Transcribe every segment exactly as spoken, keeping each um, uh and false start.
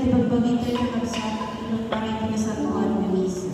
Pagpagitay, kakabsat, inton para iti nasantoan nga misa.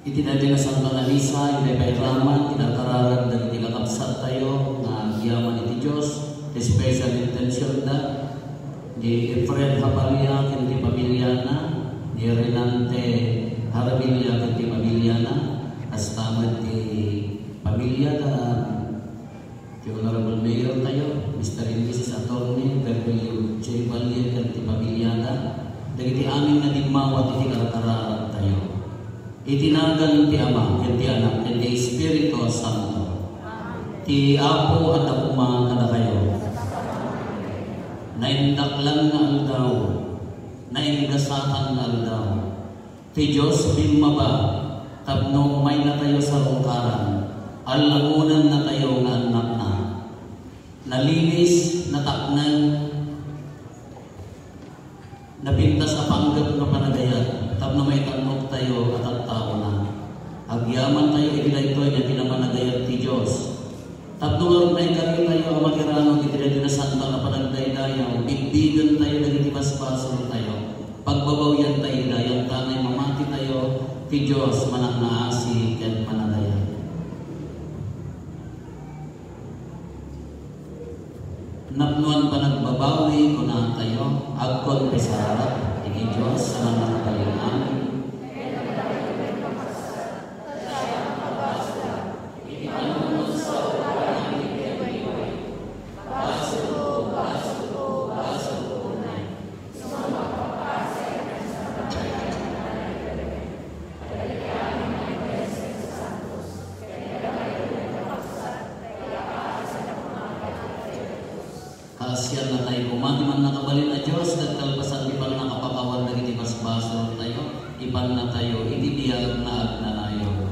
Iti daytoy nga Santo a Misa, idiay pay raman ti karkararag dagiti kakabsattayo nga agyaman iti Dios, ti special intention da, ni Efren Hapalia ken ti pamiliana, ni Renante Harabilia ken ti pamiliana, kasta met ti pamilia da, ti Honorable Mayor tayo, Mister and Missus Attorney W J Valle ken ti pamiliada, dagiti amin nga dimmawa iti karkararagtayo. Iti nagan ti Ama, ken ti Anak, ken ti Espiritu Santo. Ti Apo adda koma kadakayo. Naindaklan nga aldaw, nainggasatan nga aldaw. Ti Dios bimmaba tapno umaynatayo sarungkaran, allangonannatayo nga annakna. Nalinis, natakneng, napintas a panggep nga panagayat tapno maitannoktayo a tattaona. Agyamantayo iti daytoy nga kinamanagayat ti Dios. Tapno ngarud, maikaritayo a makiranon iti daytoy a santa nga panagdaydayaw, bigbigentayo dagiti basbasoltayo, pagbabawiantayo ida, yantangay mamatitayo ti Dios manaknaasi ken managayat. Napnoan panagbabawi, kunatayo, agkonfesarak iti Dios a mangngegtayo amin. Kaasian natay koma ti mannakabalin a Dios, ket kalpasan ti pannakapakawan dagiti basbasoltayo, ipannatayo iti biag nga agnanayon.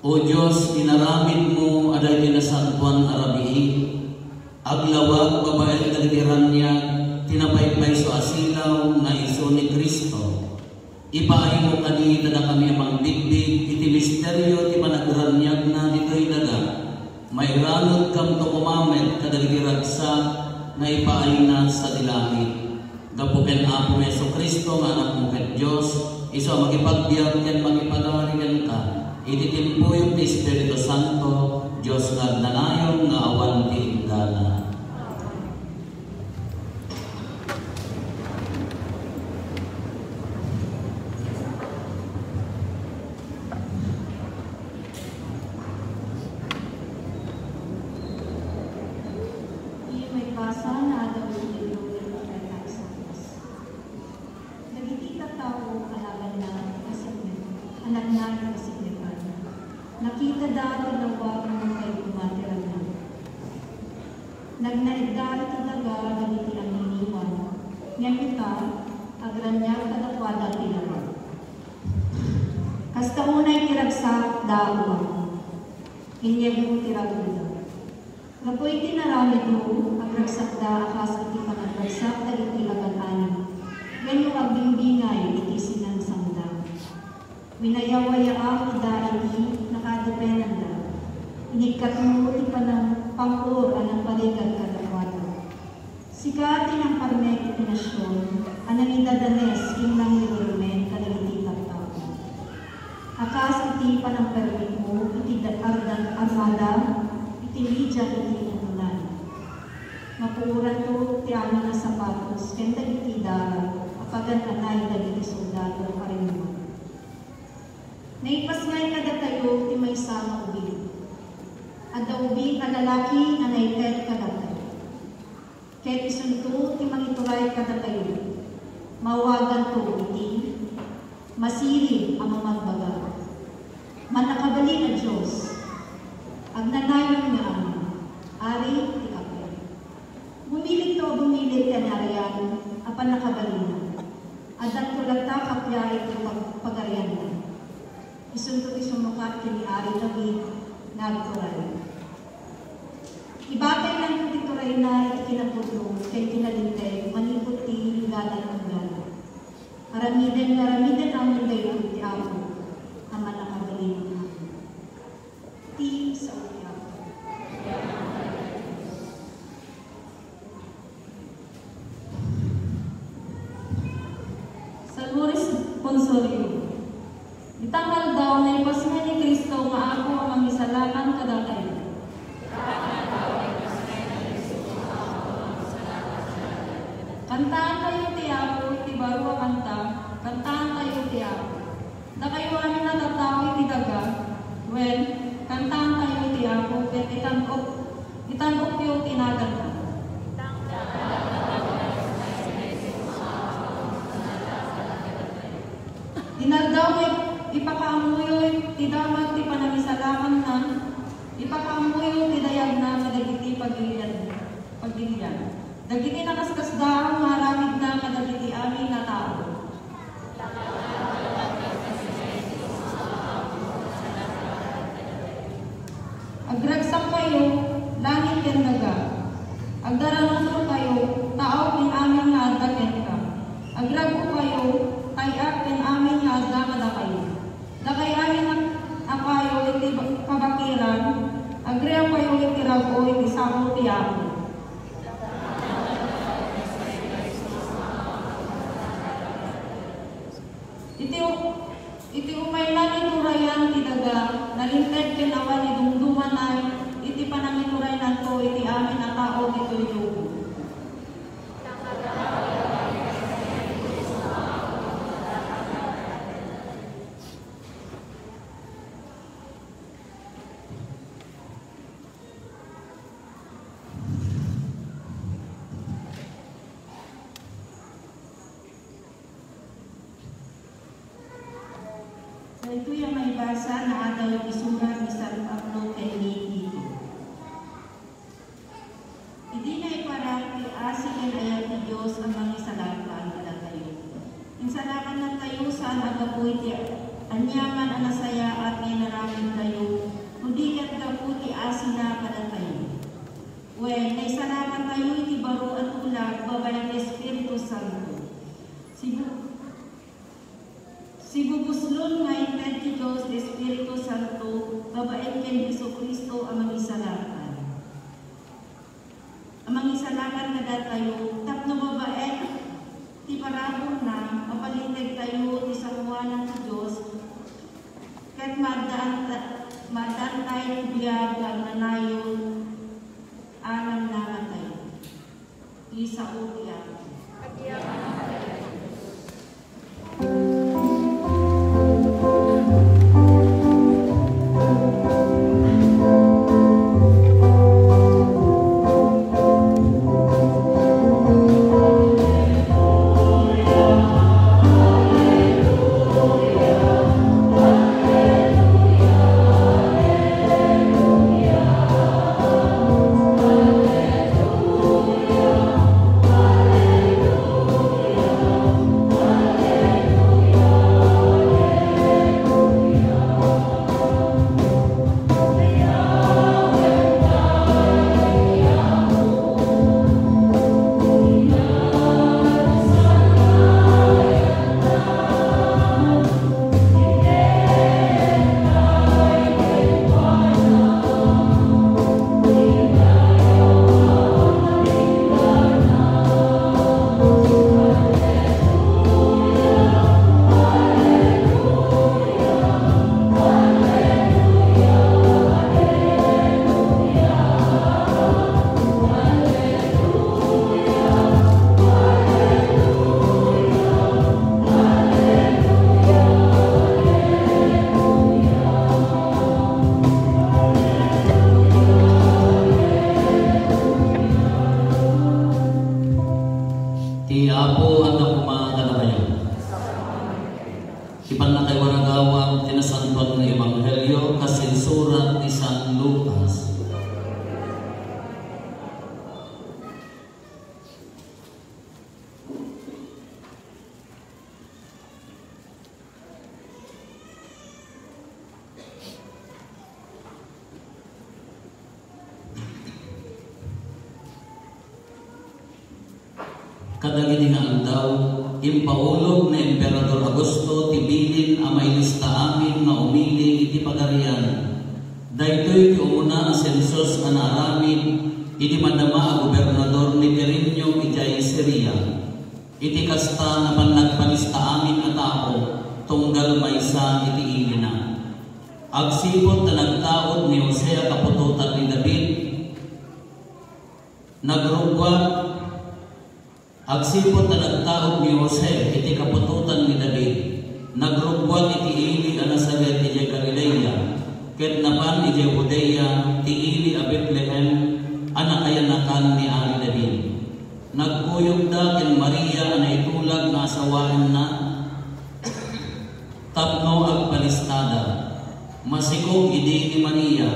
O Dios, inaramidmo a daytoy nasantoan a rabii, aglawag babaen dagiti raniag ti napaypayso a silaw nga isu ni Cristo. Ipaaymo kadi ta dakami a mangbigbig iti misterio ti panagraniagna ditoy daga. Mairanudkamto koma met kadagiti ragsak nga ipaayna sadi langit. Gapu ken Apomi Jesu-Cristo nga Anakmo ket Dios, isu a makipagbiag ken makipagari kenka, iti timpuyog ti Espiritu Santo, Dios nga agnanayon nga awan ti inggana. Ti maibasa nga adda iti libro ti Profeta Isaias. Dagiti tattao kalabanna ti kasinngit, anakna ti kasinngitna. Nakitada ti lawag nga kay gumatiranna. Nagnaedda iti daga dagiti aniniwan, ngem ita, agraniag kadakuada ti lawag. Kasta unay ti ragsakda, Apo, inyegmo ti raguda. Gapu iti naramidmo, agragsakda a kas iti panagragsak dagiti agan-anib, wenno agbingbingay iti sinangsangda. Winayawayaam ida iti nakadepenanda. Inikkatmo ti panang-, pang-or a nangpaligat kadakuada. Sika ti nangparmek iti nasion a nangidadanes ken nangirurumen kadagiti tattao. A kas iti panangpermekmo iti da-, ardan-, armada iti Media iti Intonan. Mapuoranto ti amin a sapatos ken dagiti dara a pagan-anay dagiti soldado a rimmuar. Naipasngay kadatayo ti maysa nga ubing. Adda ubing a lalaki nga naited kadatayo. Ket isunto ti mangituray kadatayo. Mawaganto iti Masirib a Mamagbaga, Mannakabalin a Dios, Agnanayon nga Ama, Ari ti Apo. Bumilikto a bumilik ti anarian a pannakabalinna. Addanto latta kappia iti pag-, pagarianna. Isunto ti sumukat ken ni Ari David nga agturay. Ibataynanto ti turayna iti kinapudno ken kinalinteg manipud ti ingganan-inggana. Aramiden nga aramiden amin daytoy ti Apo a Mannakabalin. Amen. Ti sao ti Apo. Salmo responsorio. Ita nga aldaw, naipasngay ni Cristo nga Apo a mangisalakan kadatayo. Kantaantayo ti Apo iti baro a kanta, kantaantayo ti Apo. Dakayo amin a tattao iti daga, wen, kantaantayo ti Apo ket itan-ok, itan-okyo ti naganna. Dinaldaw nga ipakaammoyo ti damag ti panangisalakanna, ipakaammoyo ti dayagna kadagiti pagilian, pagilian. Dagiti nakaskasdaaw nga aramidna kadagiti amin a tao. Agragsakkayo, langit ken daga. Agdaranusorkayo, taaw ken amin nga adda kenka. Agrag-okayo, tay-ak ken amin nga adda kadakayo. Dakay amin a, a kayo iti ba-, kabakiran, agriapayo iti rag-o iti sao ti Apo. Iti u-, iti umayna nga iturayan ti daga, nalinteg ken awan idumdumana iti panangituraynanto iti amin a tao ditoy lubong. Daytoy a maibasa nga adda iti surat ni San Pablo ken ni Tito. Idi naiparak ti asi ken ayat ti Dios a mangisalakan kadatayo, insalakannatayo saan a gapu iti Ania man a nasayaat nga inaramidtayo, no di ket gapu ti asina kadatayo? Wen, naisarakatayo iti baro a tulag babaen ti Espiritu Santo. Sibu-, sibubuslon nga inted ti Dios ti Espiritu Santo babaen ken Jesu-Cristo a Mangisalakan. A mangisalakan kadatayo tapno babaen ti paraburna, mapalitegtayo ti sangoanan ti Dios, ket maaddaanta-, maaddaantay ti biag nga agnanayon a namnamatayo. Ti sao ti Apo. Ti Apo adda koma kadakayo. Ti pannakaiwaragawag ti Nasantoan nga Ebanghelio kas insurat ni San Lucas. Kadagiti nga aldaw, impaulog ni Emperador Augusto ti bilin a mailista amin nga umili iti pagarian. Daytoy ti umuna a sensus a naaramid idi madama a gobernador ni Quirinio idiay Siria. Iti kasta, napan nagpalista amin a tao tunggal maysa iti ilina. Agsipud ta nagtaud ni Jose a kaputotan ni David, nagrugguat, agsipud ta nagtaud ni Jose iti kaputotan ni David, nagrugguat iti ili a Nazaret idiay Galilea, ket napan idiay Judea ti ili a Betlehem a nakayanakan ni Ari David. Nagkuyogda ken Maria a naitulag nga asawaenna tapno agpalistada. Masikog idi ni Maria.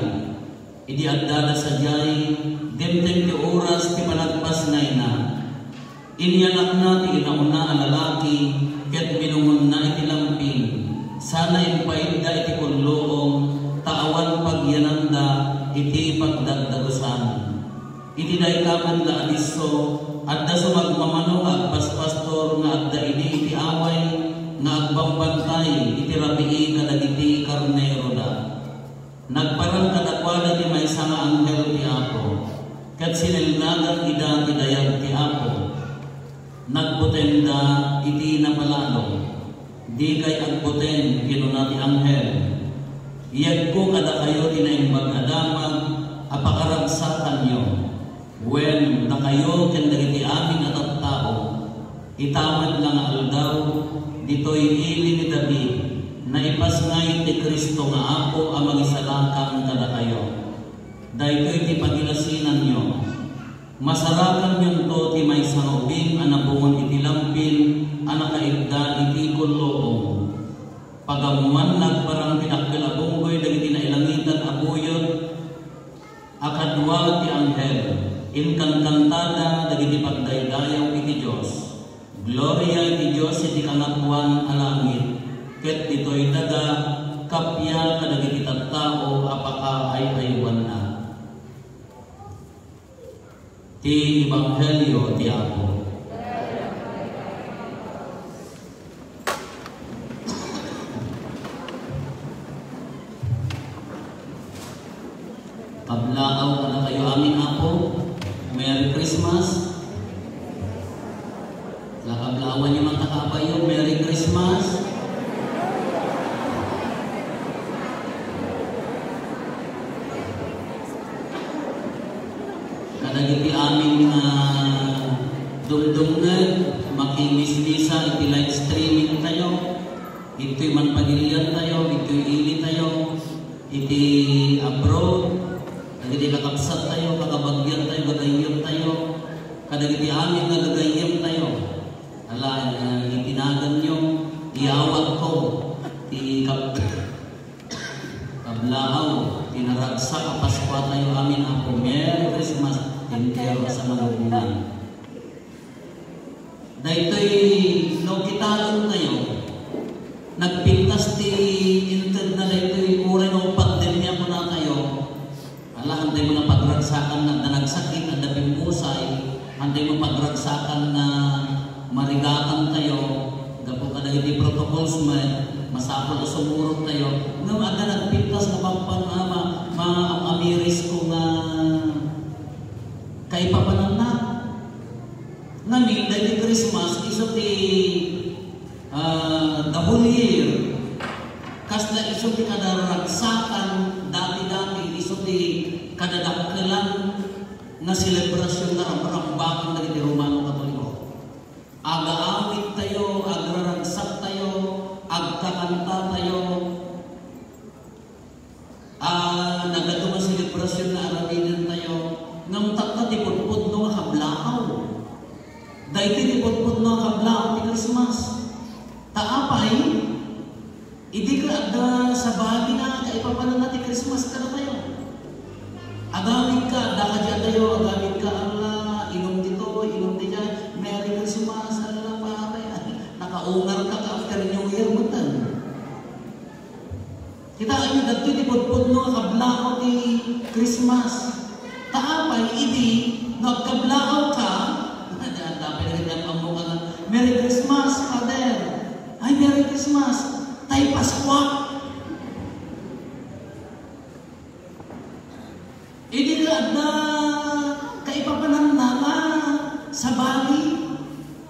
Idi addada sadiay, dimteng ti oras ti panagpasngayna. Inyanakna ti inauna a lalaki ket binungonna iti lampin, sana impaidda iti kulluong, ta awan pagyananda iti pagdagdagusan. Iti dayta met nga adisso, adda sumagmamano nga agpaspastor nga agdaidi iti away nga agbambantay iti rabii kadagiti karneroda. Nagparang kadakuada ti maysa nga anghel ti Apo, ket sinelnagan ida ti dayag ti Apo. Nagbutengda iti napalalo. "Dikay agbuteng," kinuna ti anghel. "Yegko kadakayo ti Naimbag a Damag a pakaragsakanyo. Wen, dakayo ken dagiti amin a tattao, ita met la nga aldaw, ditoy ili ni David, naipasngay ti Cristo nga Apo a Mangisalakan kadakayo. Daytoy ti pagilasinanyo. Masarakanyonto ti maysa nga ubing a nabungon iti lampin a nakaidda iti kulluong." Pagammoan, nagparang ti dakkel a bunggoy dagiti nailangitan a buyot a kadua ti anghel. Inkankantada dagiti pagdaydayaw iti Dios. "Gloria iti Dios iti kangatoan a langit, Ket ditoy daga, kappia kadagiti tattao a pakaay-aywanna. Ti Ebanghelio ti Apo. Kablaaw kadakayo amin, Apo. Merry Christmas. La, kablaawan niyo man ta kabayo. Merry Christmas. Kadagiti amin nga dumdumngeg, makimismisa iti live streaming tayo. Itoy man pagilian tayo, itoy ili tayo, iti abroad, dagiti kakabsat tayo, kakabagian tayo, gagayyem tayo, kadagiti amin nga gagayyem tayo. Ala, eh, iti naganyo, iyawatko ti kab-, kablaaw, ti naragsak a Paskua tayo amin, Apo. Merry Christmas, entero a sangalubongan. Daytoy no kitaen tayo, nagpintas ti intedna daytoy uray no pandemia kuna tayo. Ala, hantay mo na pagragsakan na, adda nagsakit, adda pimmusay, hantay mo pagragsakan na marigatan tayo, gapu kadagiti protocols met, masapul a sumurot tayo. Ngem adda nagpintas nga pampan-, ah, ma-, ma-, amiris ko nga kaipapananna. Ngamin, daydi Christmas, isu ti, ah, the whole year. Kasla isu ti kadaragsakan, dati-dati, isu ti kadadakkelan nga selebrasyon nga ramrambakan dagiti Romano Katoliko. Agaawid tayo, agraragsak tayo, agkakanta tayo. Ah, nagadu nga selebrasyon nga aramiden tayo, ngem tatta ti pudpudno nga kablaaw. Daytoy ti pudpudno nga kablaaw ti Christmas. Ta apay, idi ka adda sabali nga kaipapananna ti Christmas kadatayo. Agawid ka, adda ka di adayo, agawid ka, ala, inum dito, inum diay, Merry Christmas, ala, pare. Nakaungar ka after New Year mo tan. Kitaenyo, dagitoy ti pudpudno nga kablaaw ti Christmas. Ta apay idi no agkablaaw ka, di adda pay dagiti am-ammo ka nga, "Merry Christmas, Father." "Ay, Merry Christmas." "Tay Paskua." Idi nga adda kaipapananna nga sabali,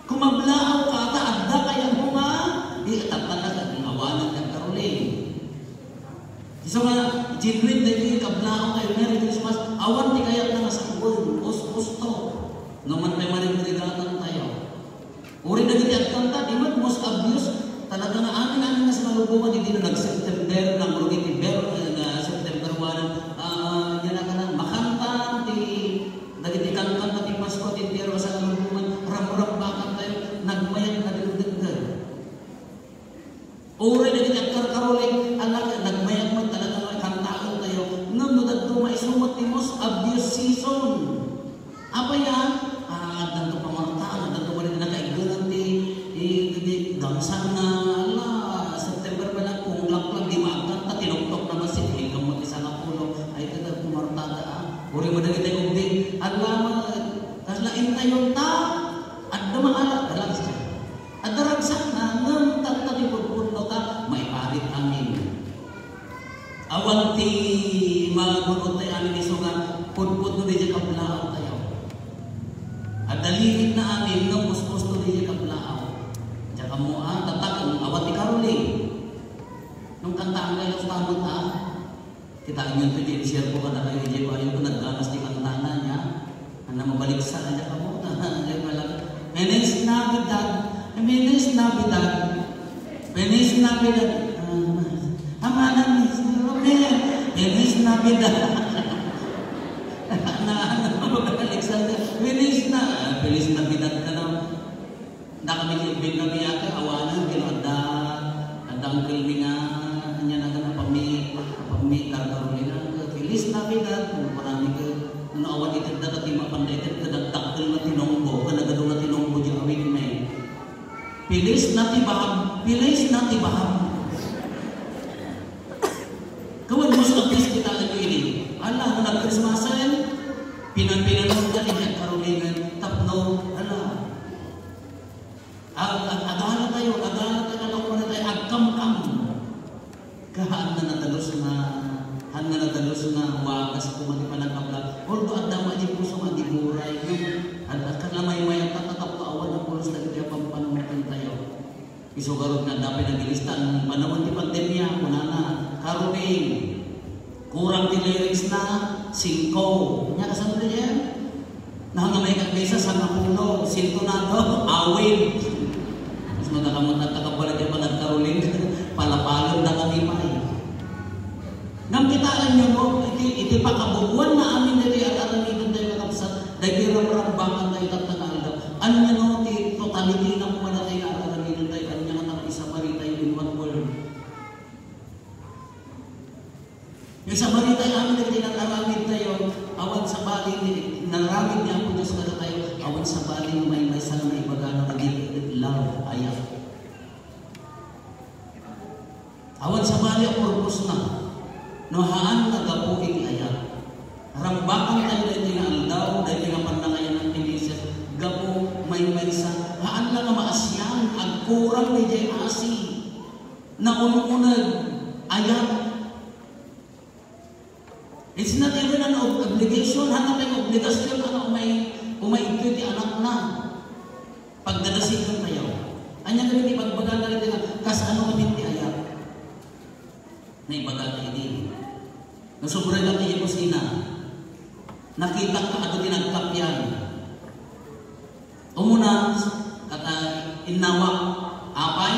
kumablaaw ka, ta adda kayatmo nga, di, tatta na, awanan ka karuling. Isu nga, genuine daydi kablaaw tayo, Merry Christmas, awan ti kayatna nga sakuen, us-, usto. No man pay marigrigatantayo. Uray dagiti agkanta, di met most obvious, talaga nga amin-amin nga sinalubongan idi no nag-September, nangrugi ti ber-, eh, nga September one, ah, yan na kanan, makanta ti dagiti kankanta ti Pasko, ti entero a sinalubongan, ramrambakan tayo, nagmayat, nadengdenggen. Uray dagiti agkarkaruling, ala, nagmayat met talaga nga kantaentayo. Ngem no dadduma, isu met ti most obvious season. Apay a, ah, addanto pamartaan, addanto manen nakaigganan ti, ti, ti, ti damsanna, ala, September pa lang, kung laklag, di maagkanta, tinuktok na masik, ikam met ti sangapulo, ay, kada pumartada, ah. Uray mo dagiti ubing, ala, ma-, kasla intayonta, adda maala, ala, Adda ragsakna, ngem tatta ti pudpudno ta maiparit amin. Awan ti magun-od tayo amin isu nga pudpudno daydiay kablaaw tayo. Adda limitna amin nga umus-usto daydiay kablaaw. Diak ammo a, tatta ken awan ti karuling. Nung kantaan kayo, stamot a. Kitaenyo ti in-share ko kadakayo, idiay bayo ko, nagganas ti kantana niya. Ano, mabaliksa, ano ka mo? Ano pala? Feliz Navidad. Feliz Navidad. Feliz Navidad. Ah, amana ni Romel. Feliz Navidad. Na, ano, mabaliksa niya. Feliz na, ah, Feliz Navidad ka na. Dakami ti ubbing kami, ate, awanen, ken adda, adda uncle mi nga, ania nagan, apammi, apammi, karkarulina, Feliz Navidad, kunami ket, no awan itedda, ta ti mapanda ited, kadagdakkel nga tinongbo, kadagadu nga tinongbo, di awit mi. Feliz Nativab, Feliz Nativab. Christmasen, pinan-pinanunta ti agkarulingen tapno, ala, ag-, ag-, aganatayo, aganatayo, agkamkam. Kahaan na nadalus nga, haan nga nadalus nga wagas koma ti panagkablag. Although adda met ti puso nga agiguray, no? Ad-, agkana maymayat ta tapno awan a pulos dagiti a pampanunotentayo. Isu garud nga adda pay nagilista, panawen ti pandemia, kunana, "Caroling, kurang ti lyrics na, singko." Nya, kasano diay? Nahangam ay kagaysa, sangapulo, sintonado, awit. Mas magkakamot at takabalik yung panagkaroling, palapalon na kami pa eh. Ngem kitaenyo, no, iti, iti pakabubuan na amin dagiti ar-aramidentayo, kakabsat, dagiti ramrambakantayo tatta nga aldaw. Ania no, ti totality na koma dagiti ar-aramidentayo, ania nga nang isabaritayo in one word? Isabaritayo amin dagiti nag-aramidtayo, awan sabali ni, naramid ni Apo Dios kadatayo, awan sabali ni maymaysa nga naibagana, dagiti love, ayat. Awan sabali a purpose na, no haan nga gapu iti ayat. Rambakantayo daytoy nga aldaw, daytoy nga pannangayanak ni Jesus, gapu maymaysa, haan la nga maasian, agkurang daydiay asi, naun-uneg, ayat. It's not even an ob-, obligation, haan pay nga obligasyon, ano, umay, umay iti anakna. Pagdadasigentayo. Ania dagiti ibagbagana dagiti nga, kasano met ti ayat? Naibagana idi. Nasubrayka ti kusina. Nakitak nga adu ti nagkapian. Umuna, kata, innawak, apay?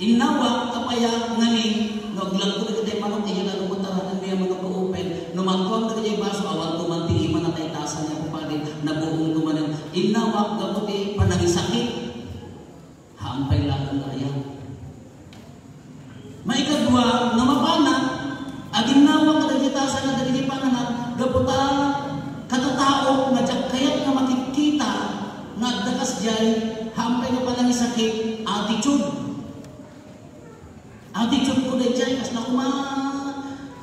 Innawak, apay a ngamin, no, aglagko dagiti manok, iya nga lumutaranan niya manok ko open, no, magkuan dagiti baso, awan to man ti ima na tay tasa niya, pupadi, nabuong to manen. Innawak, gapu ti panangisakit. Haan pay laeng nga ayat. Maikadua, no mapana, aginnawa kadagiti tasa nga dagiti panganan, gapu ta katataok nga diak kayat nga makitkita nga adda kasdiay, haan pay nga panangisakit, attitude. Attitude ko daydiay, kasla koma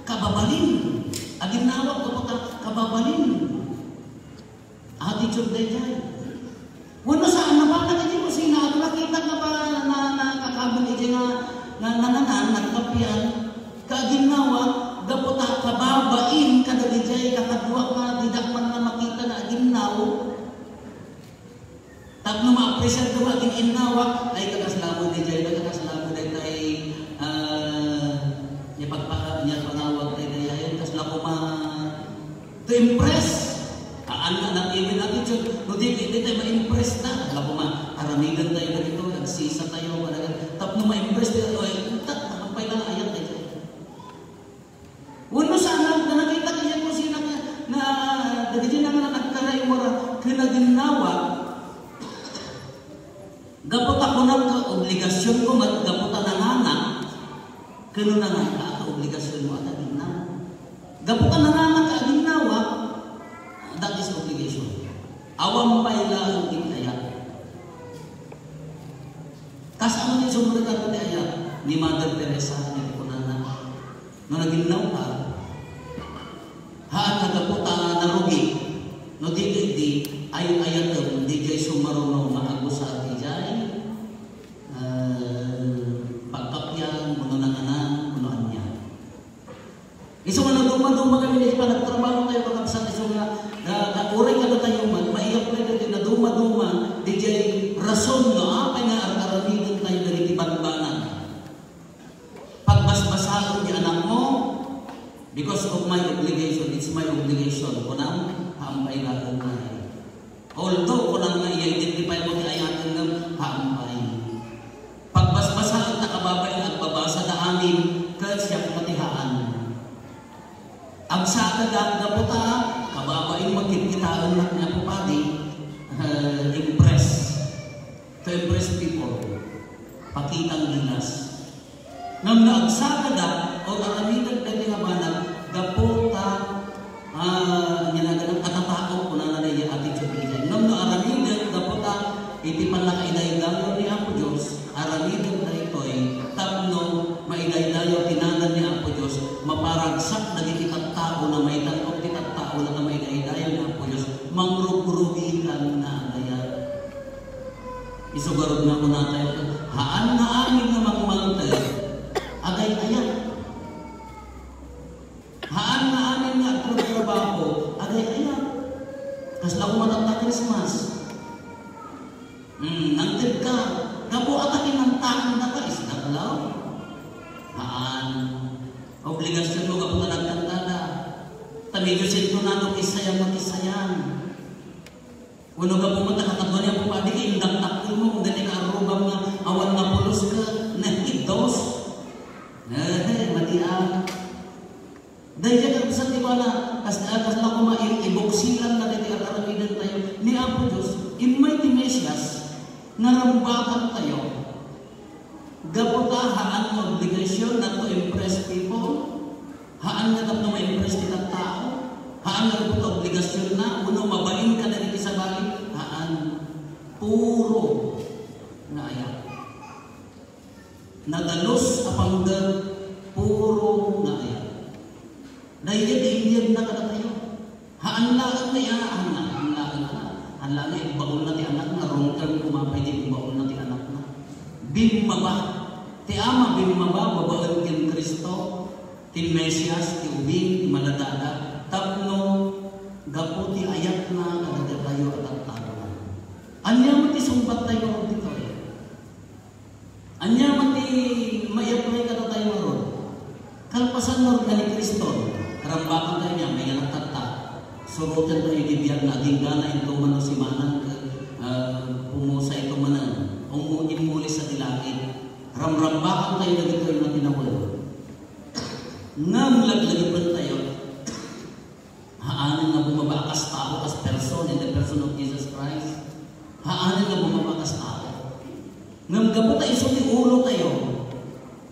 kababalin. Aginnawa gapu ta kababalin. Attitude daydiay. Wenno saan, napana daydiay kusina, adu nakita nga pa-, na-, nakakabel idiay nga, nga nanganan, nagkapian, ket aginnawa, gapu ta kababain kadagijay kakaduak nga didak man nga makita nga aginnaw. Tapno ma-appreciate ko nga agin-innawa, ay, kakasla mo daydiay, kakasla mo daydiay, ah, nia pagpa-, nia pangawag daydiay, ay, kasla koma, to impress. Haan nga, not even attitude. No di, di tayo ma-impress na. Alam ko ma, aramidentayo dagito, agsisatayo, talaga. Tapno ma-impress tayo, ay, untat, nakampay na nga ayat, eh. Wenno saan, na nakita ko yan kung sino nga, na, dagiti na nga nagkaraymura, kinaginnawa, gapu ta kunak nga obligasion ko met, gapu ta nanganak, ken no nanganak ka, obligasion mo a aginnawa. Gapu ta nanganak ka aginnawa, that is obligation. Awan pay laeng iti ayat. Kasano ti sumrekar iti ayat ni Mother Teresa, ni kunana, no naginnaw ka, haan nga gapu ta narugi, no di, di, di, ay-ayatem, di jay sumaruno nga agusar ijay, eh, pagkapian, wenno nanganan, wenno ania. Isu nga naduma-duma kami, di panagtrabaho tayo, kakabsat, isu nga, nga, nga uray kadatayo man, maiyak tayo, di naduma-duma, di jay rason, no, apay nga ar-aramiden tayo dagiti banbanag. Pagbasbasaen ti anak mo, because of my obligation, it's my obligation. Kunam, hampay laeng nga. Although, kunam nga i-identify mo ti ayaten ngem, hampay. Pagbasbasaen ta kababain agbabasa da amin, ket siak ti haan. Agsakadak gapu ta, kababain mo kitkitaen met nga pupadi, eh, impress. To impress people. Pakitang gilas. Ngem no agsakadak, o aramidek dagiti nga banag, gapu ta, ah, ginagana, katataok, kunana daydiay attitude daydiay. Ngem no aramidek, gapu ta, iti pannakaidaydayaw ni Apo Dios, aramidek daytoy, tapno maidaydayaw ti nagan ni Apo Dios, Maparagsak dagiti tattaona, maitan-ok ti tattaona ta maidaydayaw ni Apo Dios, mangrugrugikan nga agayat. Isu garud nga kunatayo, haan nga amin nga mangmangted, agay-ayat. Haan nga amin nga agtratrabaho, agay-ayat. Kasla koma tatta Christmas. Hmm, nangted ka. Gapu ata kinantaanda ka, is that love? Haan. Obligasion mo gapu ta nagkanta ka. Ta medyo sintonado, kisayang makisayang. Wenno gapu mo ta kakaduan ni Apo Padi, kay indakdakkel mo, kung dati ka arrobam nga awan nga pulos ka, nahidos. Eh, mati a. Daydiay, kakabsat, ti bana, kas-, ah, kasla koma, i-, ibuksilan na daydi ar-aramidentayo ni Apo Dios, immay ti Mesias, nga rambakantayo. Gapu ta haan nga obligasion not to impress people, haan nga tapno ma-impress ti tattao, haan nga gapu ta obligasionna, wenno mabain kadagiti sabali, haan. Puro nga ayat. Nadalus a panggep, puro nga ayat. Daydiay ti inyegna kadatayo. Haan laeng nga iya, haan laeng, haan laeng nga, haan laeng nga imbaonna ti anakna, wrong term koma pay ti imbaonna ti anakna. Bimmaba. Ti ama bimmaba babaen ken Cristo, ti Mesias, ti ubing, ti maladadat, tapno gapu ti ayatna kadatayo a tattaona. Ania met ti sungbattayo ngarud ditoy? Ania man ti mai-apply kadatayo ngarud? Kalpasan ngarud nga ni Cristo, karambakan tayo niya, may nga nagtatta. Suroten tayo di biag na agingga na ito man no simanan, ah, pumusa ito manen, umu-, immuli sa di langit. Ramrambakan tayo dagitoy nga tinawen. Ngem laglagipen tayo. Haanen nga bumaba a kas tao, kas person, in the person of Jesus Christ. Haanen nga bumaba a kas tao. Ngem gapu ta isu ti ulo tayo,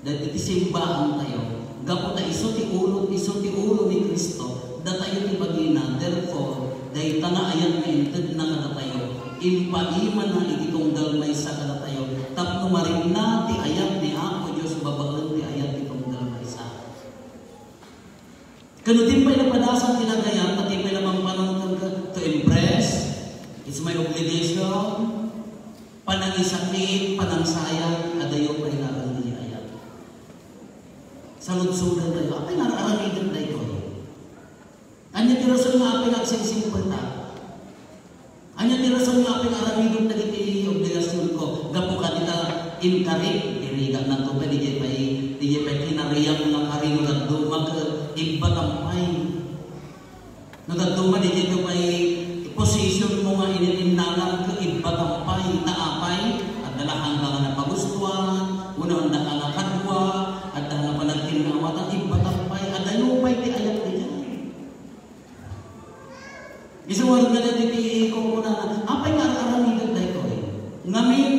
dagiti simbaan tayo, gapu ta isu ti ulo, isu ti ulo ni Cristo, datayo ti bagina. Therefore, dayta nga ayat nga intedna kadatayo, impaimana iti tunggal maysa kadatayo, tapno marikna ti ayat ni Apo Dios babaen ti ayat ti tunggal maysa. Ken no di pay napadasan ti nagayat, ta di pay napampanong to impress, it's my obligation, panangisakit, panangsayang, adayo pay nga aramiden ti ayat. Saludsodan tayo, apay nga aramiden daytoy? Ania ti rason nga apay nga agsingsingpet ta? Ania ti rason nga apay nga aramidek dagiti obligasionko? Gapu kadi ta inkari, irigatnanto pay, didiay pay, didiay pay kinariam nga kari no dadduma ket ibbatam pay. No dadduma, didiay pay position mo nga inininnangan ket ibbatam pay. Ta apay, adda la hangka nga napagustuan, wenno adda ka nga kadua, adda nga panagkinnawatan, ibbatam pay. Adayo pay ti ayat didiay. Isu nga dagiti kunkunana, apay nga ar-aramidek daytoy? Ngamin,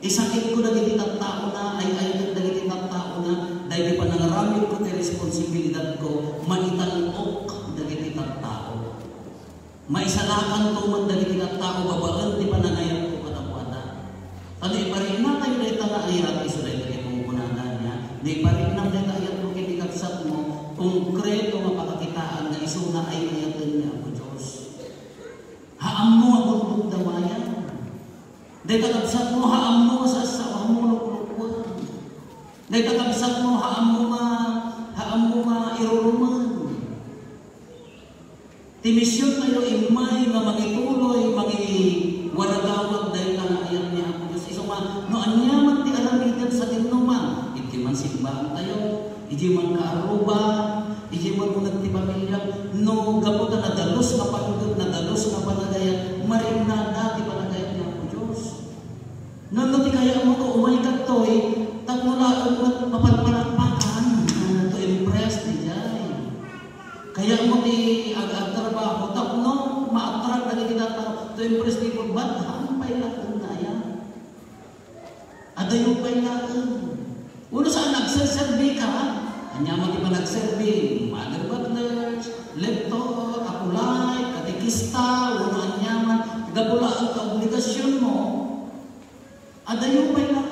isakitko dagiti tattaona, ay-ayatek dagiti tattaona, daydi panangaramidko ti responsibilidadko, maitan-ok dagiti tattao. Maisalakanto man dagiti tattao babaen ti panagayatko kadakuada. Ta no ipariknatayo dayta nga ayat, isu dayta ti kunkunana niya, no ipariknam dayta ayatmo ken ni kabsatmo, konkreto nga pakakitaan nga isuna ay ayaten ni Apo Dios. Haammo nga bulbuldawayan. Dayta kabsatmo, haammo nga sasao, haammo nga luklukwan. Dayta kabsatmo, haammo nga, haammo nga irurumen. Ti misiontayo immay nga mangituloy, mangiwaragawag dayta nga ayat ni Apo Dios. Isu nga, no ania man ti aramidem sadinoman, iti man simbaantayo, iti man kaarruba, iti man uneg ti pamilya, no gapu ta nadalus nga panggep, nadalus nga panagayat, mariknada ti panagayat ni Apo Dios. Ngem no ti kayatmo nga umay kadtoy, tapno laeng met mapalpalakpakan, ah, to impress diay. Kayatmo ti ag-, agtrabaho, tapno ma-attract dagiti tattao to impress people, but haan pay laeng nga ayat. Adayo pay laeng. Wenno saan, agserserbi ka, ania man ti panagserbi, mother butler, lector, acolyte, katekista, wenno ania man, gapu laeng ta obligasionmo. Adayo pay laeng.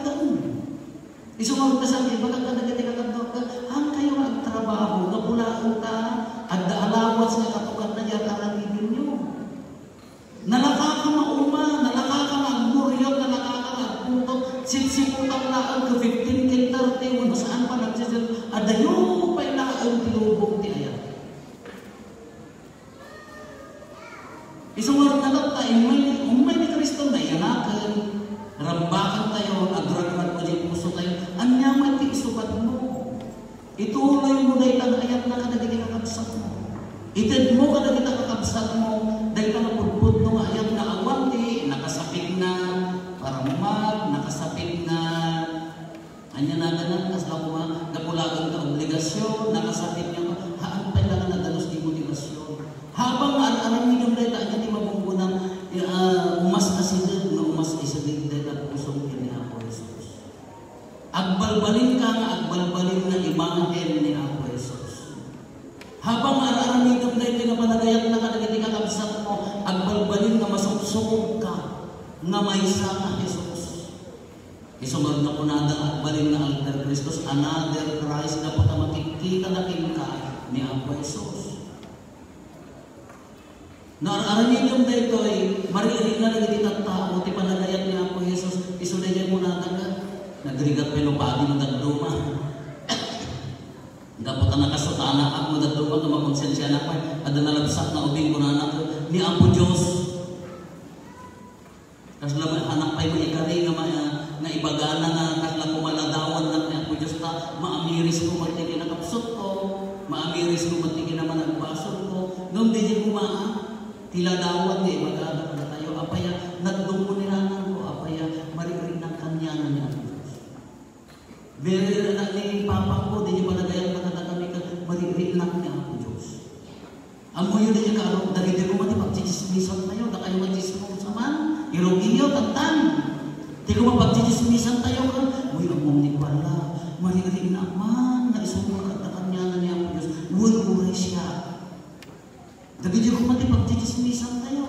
Isu nga kasano, ibagak kadagiti kakabsat, haankayo nga agtrabaho, gapu laeng ta adda allowance nga katukatna diay ar-aramidenyo. Nalakaka nga uma, nalakaka nga agmuriot, nalakaka nga agputot, sipsiputan laeng ket fifteen ken thirty, wenno saan pa nagsisil, adayo pay laeng ti lubong ti ayat. Isu ngarud, tatta, immay, ummay ni Cristo, naiyanaken, rambakentayo, agragragko diay pusotayo, ania met ti isubatmo? Ituloymo dayta nga ayatna kadagiti kakabsatmo. Itedmo kadagiti kakabsatmo dayta nga pudpudno nga ayat nga awan ti nakasapitna, parammag, nakasapitna, ania naganan, kasla koma, gapu laeng ta obligasion, nakasapitna, haan pay laeng nga danos ti motibasion. Habang nga ar-aramidem dayta, ania ti mabunggonan, ah, umas-asideg, nga umas-asideg dayta pusom ken ni Apo Jesus. Agbalbalinka nga agbalbalin nga imahen ni Apo Jesus. Habang nga ar-aramidem daytoy nga panagayatna kadagiti kakabsatmo, agbalbalin nga masuksukogka nga maysa nga Jesus. Isu ngarud, kunada, agbalin nga alter Christus, another Christ, gapu ta makitkitana kenka ni Apo Jesus. No ar-aramidem daytoy, maririkna dagiti tattao ti panagayat ni Apo Jesus, isu daydiay kunada ket nagrigat pay no padi no dadduma. Gapu ta nakasutanaak no dadduma ket makonsensianak pay, adda nalabsak nga ubing kunana ket ni Apo Dios. Kasla met, anak pay maikari nga ma-, nga ibagana nga kasla koma ladawannak ni Apo Dios ta maamirisko met ti kinakabsatko, maamirisko met ti kinamanagbasolko. Ngem daydiay koma ti ladawan nga ibagana kadatayo, apay a, nadummo ni nanangko, apay a, maririknak kaniana ni Apo Dios. Diri anak ni papangko, daydiay panagayatna kadakami ket maririknak ni Apo Dios. Ammoyo daydiay kaaro, dagiti koma ti pagtsitsismisantayo, dakayo nga tsismosa man, irugiyo, tattan. Ti koma pagtsitsismisantayo ket, uy, ammom ni kuana, maririknak man, nga isu nga adda kaniana ni Apo Dios, wen uray siak. Dagiti koma ti pagtsitsismisantayo.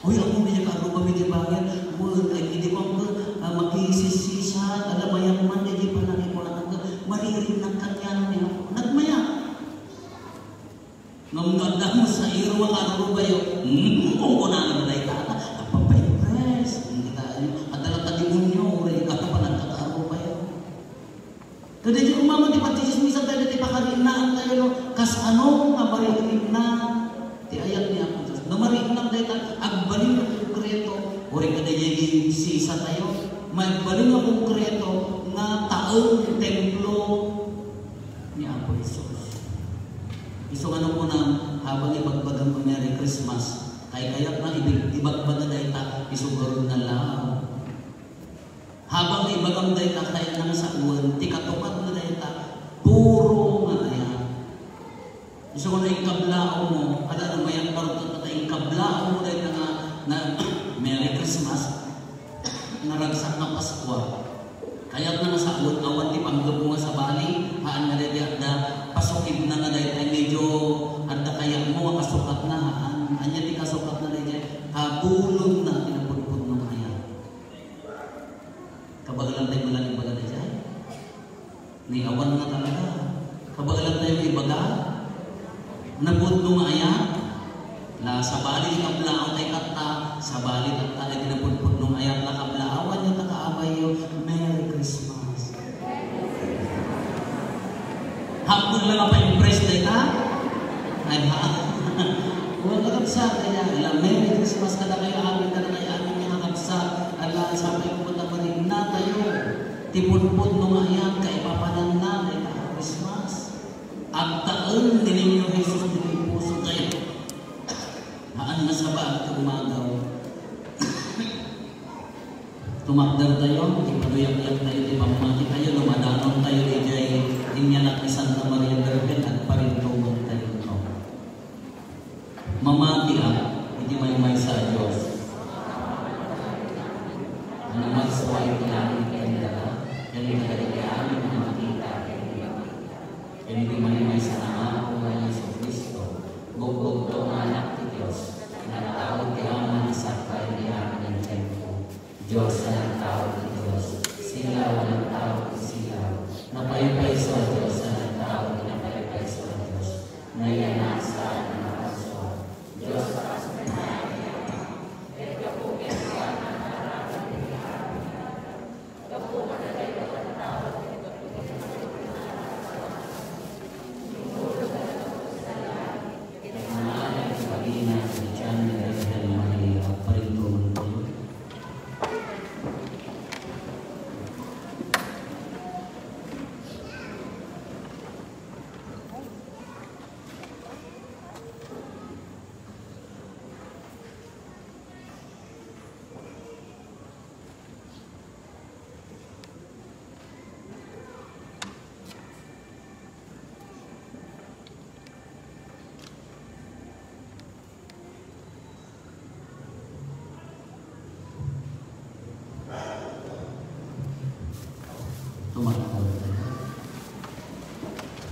Hoy, ammom daydiay kaaro, pamilya, bagay. Wen, ay, idi ko, ah, makisisisat, ala, mayat man, daydiay panagikuananka, maririknak kaniana ni Apo. Nagmayat. Ngem no adda mo sa iro nga karurubayo, hmm, kung kunana dayta, agpapa-impress. Kita, adda lang ka demonyo, uray ka, panagkakarubayo. Kadaydiay koma ti pagtsitsismisantayo, ti pakariknaantayo, no? Kasano nga maririkna ti ayat ni Apo Dios? No maririkna dayta, agbalin nga konkreto, uray kadaydiay sisatayo, agbalin nga konkreto nga taeng templo ni Apo Jesus. Isu nga no kunam, habang ibagbagam nga Merry Christmas, kaykayatna ibig-, ibagbaga dayta, isu ngarud nga love. Habang ibagam dayta, kayatna nga sawen ti katukatna dayta, puro nga ayat. Isu nga no inkablaawmo, kada no mayat parugtot ta inkablaawmo dayta nga, nga Merry Christmas, naragsak nga Paskua. Kayatna nga sawen, awan ti panggapu nga sabali, haan nga dayta adda pasukibna nga dayta medyo adda kayatmo nga kasukatna, haan. Ania ti kasukatna dayta? Kabulonna ti napudpudno nga ayat. Kabaelantayo met la nga ibaga daydiay? Ni awan nga talaga. Kabaelantayo nga ibaga? Napudno nga ayat? La, sabali ti kablaawtayo tatta, sabali tatta, iti napudpudno nga ayat, la, kablaawanyo ta kaabayyo, Merry Christmas. Happy la nga pa-impress dayta? Ay, ha? Wen, kakabsat, kaya, la, Merry Christmas kadakayo amin, kadakayo amin nga kakabsat. Ala, sapay ko ta mariknatayo ti pudpudno nga ayat, kaipapananna, dayta a Christmas. Agtaeng ni Niño Jesus ditoy pusotayo. Haan nga sabali ti umagaw. Tumakdertayo, ipaduyakduyaktayo ti pammatitayo, lumadanontayo idiay inyanak ni Santa Maria Birhen, agparintumentayo. Mamatiak iti maymaysa a Dios a namarsua iti langit ken daga, ken kadagiti amin a makita ken di makita. Ken ti maymaysa nga Apo nga Jesu-Cristo, bugbugto nga Anak ti Dios, nagtao ti Ama a sakbay ti amin a tiempo. Dios a nagtao ti Dios, silaw a nagtao ti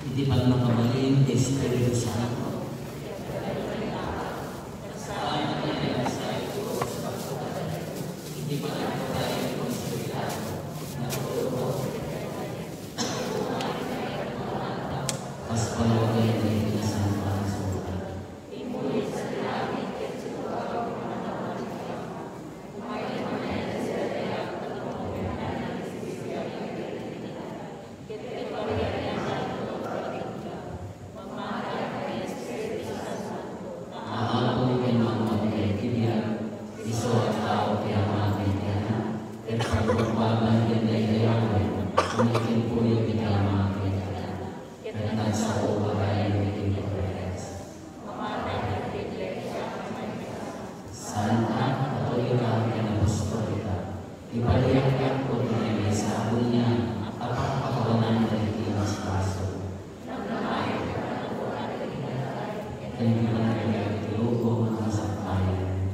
Iti pannakabalin ti Espiritu Santo. Kas panawagan iti Nasantoan a Surat. Nga Apo ken Ama ken ti biag, isu a tao ti Ama ken ti Anak, ket pagbagbagan ken daydayawen, umitimpuyo iti Ama ken ti Anak, ket nagsao babaen iti Dios. Santa, Katolika, ken Apostolika, ipariannak ti maysa a buniag a pakpakawanan dagiti basbasol. Ken ti panagbiag ti lubong a masakbayan.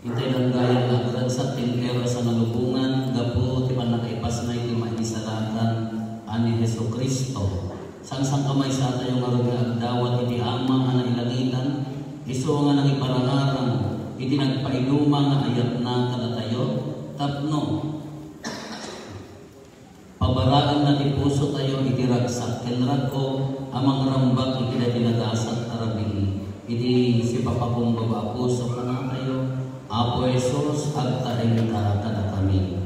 Itay danggayan nga agragsak ti entero a sangalubongan gapu ti pannakaipasna iti maisalakan a ni Jesu-Cristo. Sangsangkamaysatayo ngarud nga agdawat iti Ama a nailangitan, isu nga nangiparangarang iti nagpainuma nga ayatna kadatayo, tapno pabaraenna ti pusotayo iti ragsak ken rag-o a mangrambak iti daydi nagasat a rabii. Iti sipapakumbaba a puso kanatayo, Apo Jesus, agtaengka kadakami.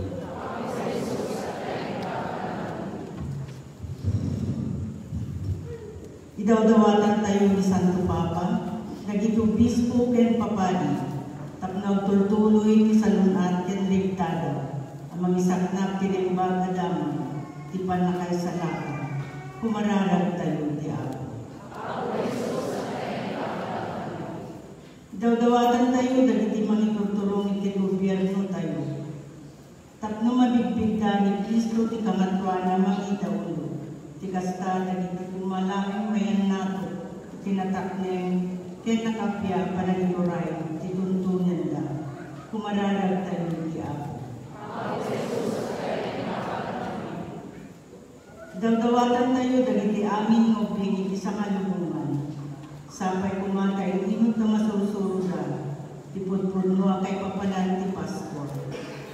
Idawdawatantayo ni Santo Papa, dagiti obispo ken papadi, tapno agtultuloy ti salun-at ken ligtada a mangisaknap ti naimbag a damag ti pannakaisalakan. Kumararagtayo iti Apo. Idawdawatantayo dagiti mangiturturong iti gobiernotayo. Tapno mabigbigda ni Cristo ti Kangatoan a Mangidaulo, ti kasta dagiti koma laeng mayannato iti natakneng ken nakappia a panagituray ti tuntunanda. Kumararagtayo iti Apo. Dawdawatantayo dagiti amin nga ubbing iti sangalubongan. Sapay koma ta in-inut nga masursuroda ti pudpudno a kaipapanan ti Paskua,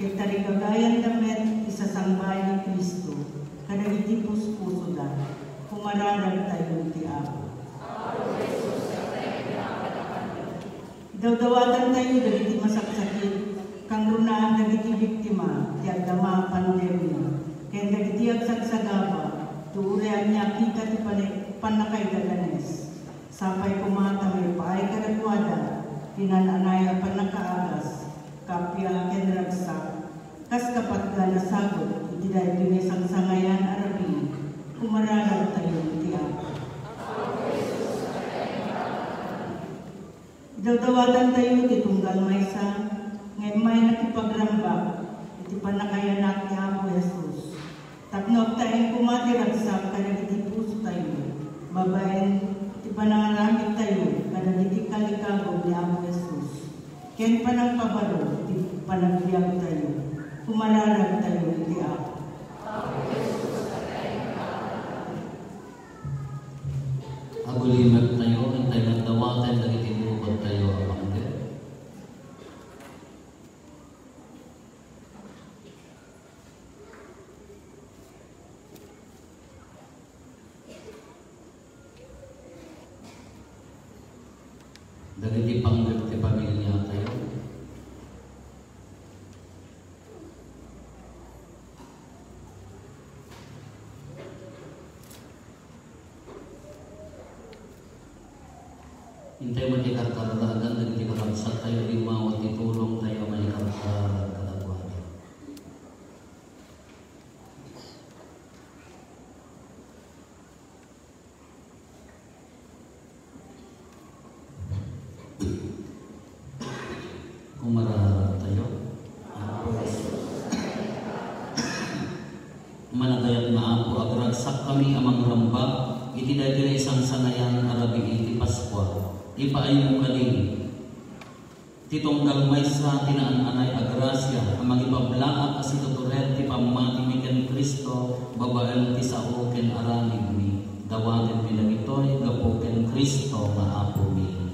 ket tarigagayanda met ti sasangbaen ni Cristo kadagiti puspusoda. Kumararagtayo iti Apo. Idawdawatantayo dagiti masaksakit, kangrunaan dagiti biktima ti agdama a pandemia, ken dagiti agsagsagaba ti uray ania kita ti pane-, pannakaidadanes. Sapay koma ta maipaay kadakuada ti naan-anay a pannakaagas, kappia ken ragsak, kas kapatgan a sagut iti daytoy naisangsangayan a rabii. Kumararagtayo iti Apo. Idawdawatantayo ti tunggal maysa nga immay nakipagrambak iti pannakayanak ni Apo Jesus, tapno agtaeng koma ti ragsak kadagiti pusotayo, babaen ti panangaramidtayo kadagiti kalikagum ni Apo Jesus, ken panangpabaro ti panagbiagtayo. Kumararagtayo iti Apo. Agulimettayo, intay nga dawaten dagiti bukodtayo a panggep. Dagiti panggep ti pamiliatayo. Intay met ti karkararagan dagiti kakabsattayo, limawa ti tulongtayo a maikarkararag kadakuada. Kumararagtayo. Apo Jesus. Managayat nga Apo, agragsakkami a mangrambak iti daytoy naisangsangayan a rabii ti Paskua. Ipaaymo kadi ti tunggal maysa ti naan-anay a grasia a mangipablaak a situtured ti pammatimi ken Cristo. Cristo, babaen ti sao ken aramidmi, dawatenmi dagitoy gapu ken Cristo nga Apomi.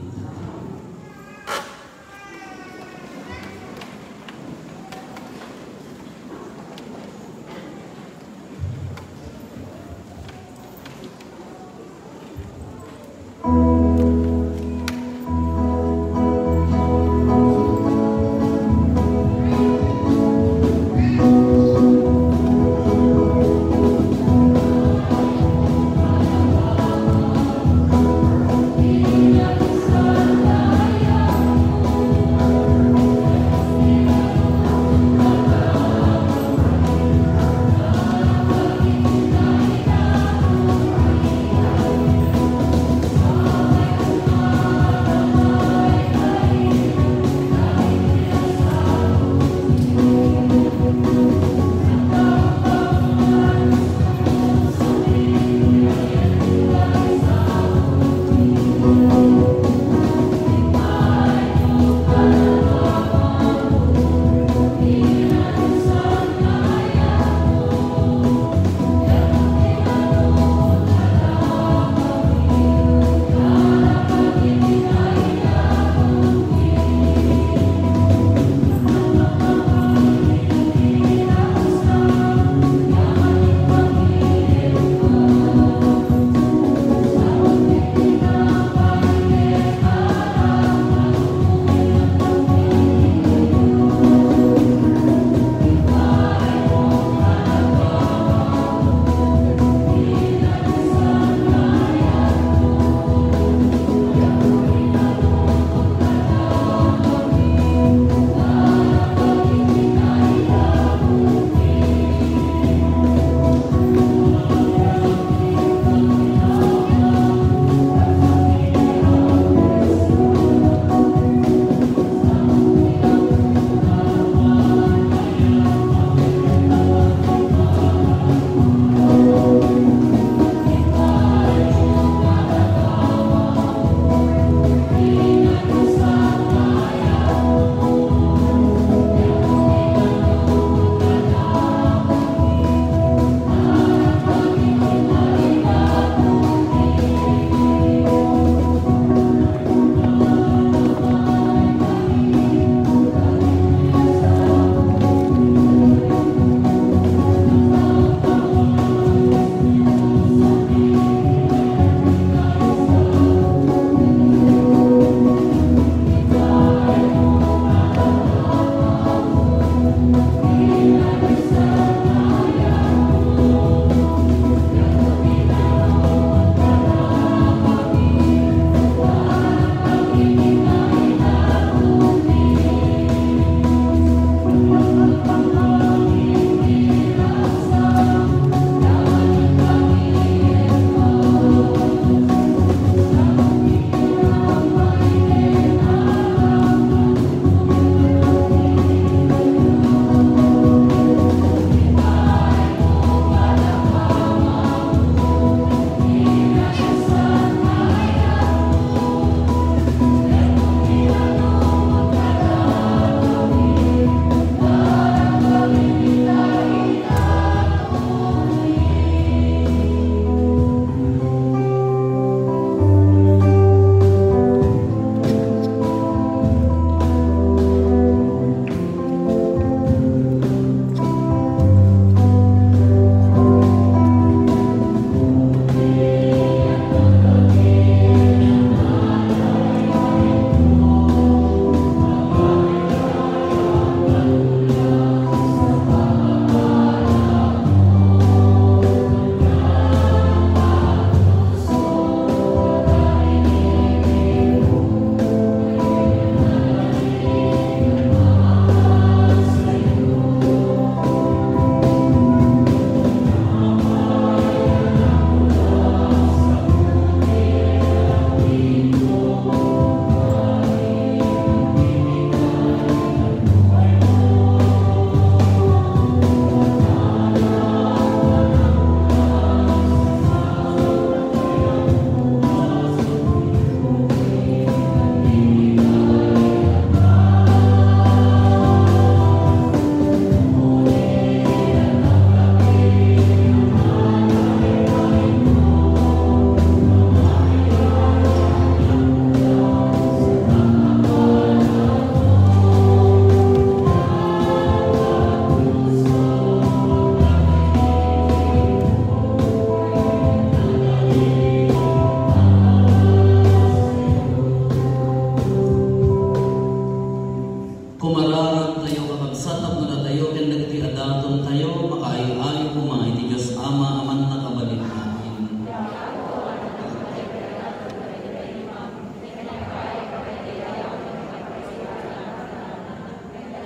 Tayo, makaay-ayo koma iti Dios Ama a Mannakabalin amin.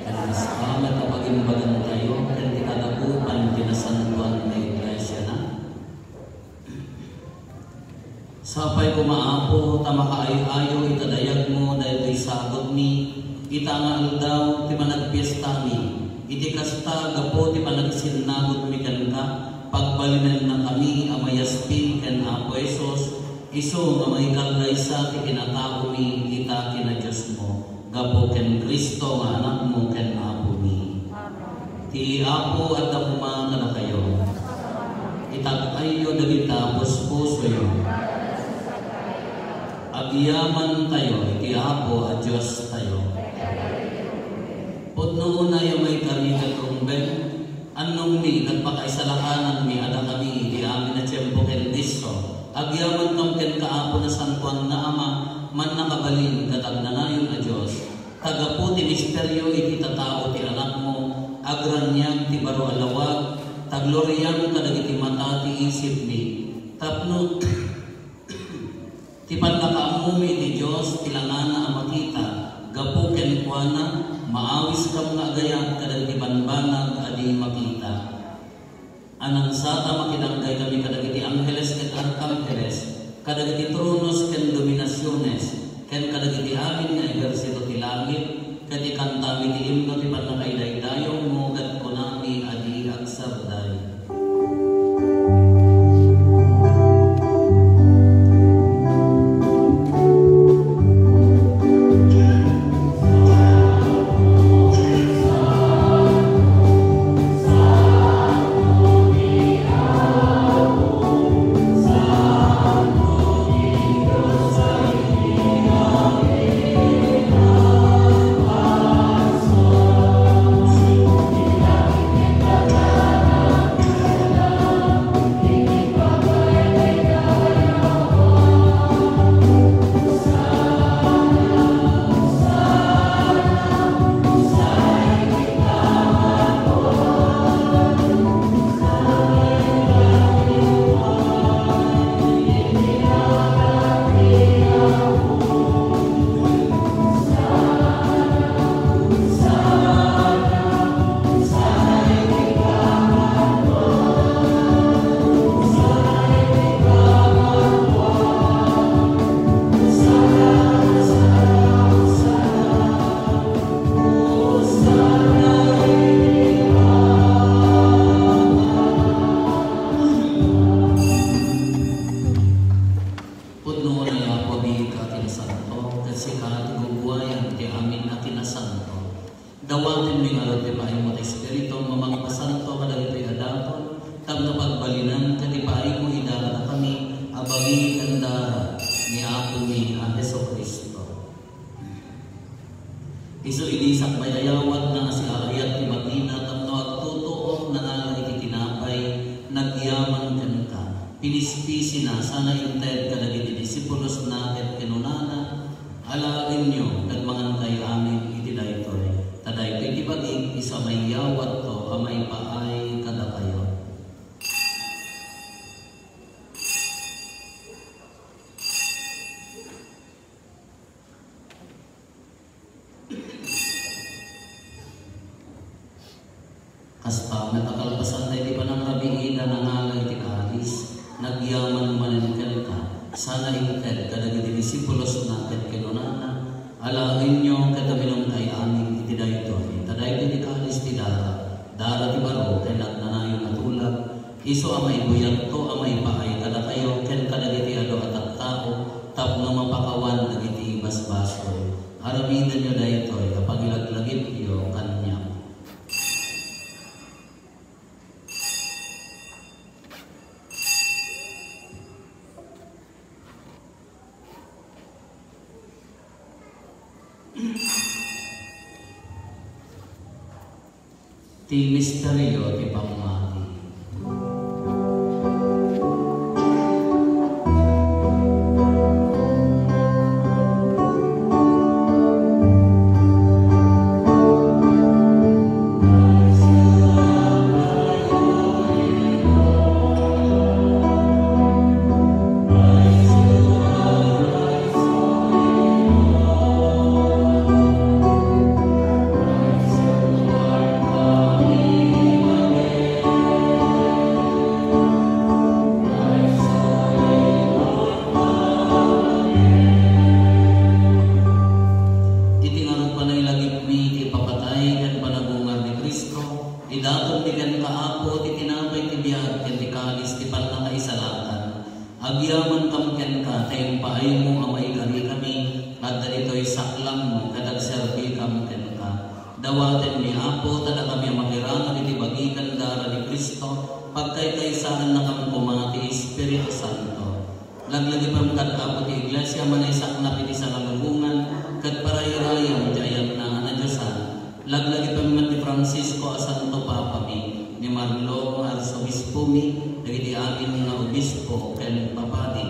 Ken kasta met a pagimbagantayo ken ti kadakupan ti nasantoan nga Iglesia na. Sapay koma, Apo, ta makaay-ayo ita dayagmo daytoy sagutmi, ita nga aldaw ti panagpiestami. Iti kasta, gapu ti panagsinnagutmi kenka, pagbalinennakami a mayaspi ken Apo Jesus, isu nga mangikagkaysa ti kinataomi ita ken Diosmo, gapu ken Cristo nga Anakmo ken Apomi. Ti Apo adda koma kadakayo. Itag-ayyo dagita puspusoyo. Agyamantayo iti Apo a Diostayo. Pudno unayo maikari ket rumbeng, annongmi ket pakaisalakaanmi a dakami iti amin a tiempo ken disso. Agyamankam kenka, Apo, nasantoan nga Ama, mannakabalin ket agnanayon a Dios. Ta gapu ti misterio iti tatao ti Anakmo, agraniag ti baro a lawag, ta gloriam kadagiti mata ti isipmi. Tapno ti pannakaammomi iti Dios ti langana a makita, gapu kenkuana, maawiskam nga agayat kadagiti banbanag a di makita. Anangsata, makidanggay kami kadagiti angheles ken arkangheles, kadagiti tronos ken dominasiones, ken kadagiti amin nga ehersito ti langit, ket ikantami ti imno ti pannakaidaydayawmo, ket kunami a di agsarday. Pudno unay, Apo, a biit a kinasanto, ket sika ti gugwayan ti amin a kinasanto. Dawatenmi ngarud ti paaymo ti Espiritu a mangpasanto kadagitoy a daton, tapno pagbalinen ket ipaaymo ida kadakami a bagi ken dara ni Apomi a Jesu-Cristo. Isu idi sakbay a yawatna a siaayat ti bagina tapno agtutuok, nangala iti tinapay, nagyaman kenka, pinispisina, sana inted kadagiti disipulosna ket kinunana, Alaenyo ket mangankay amin iti daytoy, ta daytoy ti bagik, isu a maiyawatko a maipaay kadakayo. Kasta met a kalpasan daydi panangrabii, nangala iti kalis, nagyaman manen kenka, sana inted kadagiti disipulosna ket kinunana, Alaenyo ket uminumkay amin iti daytoy, ta daytoy ti kalis ti dara, dara ti baro ken agnanayon a tulag, isu a maibuyatko a maipaay kadakayo ken kadagiti adu a tattao tapno mapakawan dagiti basbasol. Aramidenyo daytoy a pangilaglagipyo kaniak. Ti misterio ti pammati. Agyamankam kenka, ta impaaymo a maikarikami, adda ditoy saklangmo, ket agserbikam kenka. Dawatenmi, Apo, ta dakami a makiranod iti bagi ken dara ni Cristo, pagkaykaysaannakam koma ti Espiritu Santo. Laglagipem kad Apo ti Iglesia, manaysaknap iti sangalubongan, ket parayrayam ti ayatna a nadiosan. Laglagipem met ni Francisco a Santo Papami, ni Marlo nga Arsobispomi, dagiti amin nga obispo ken papadi.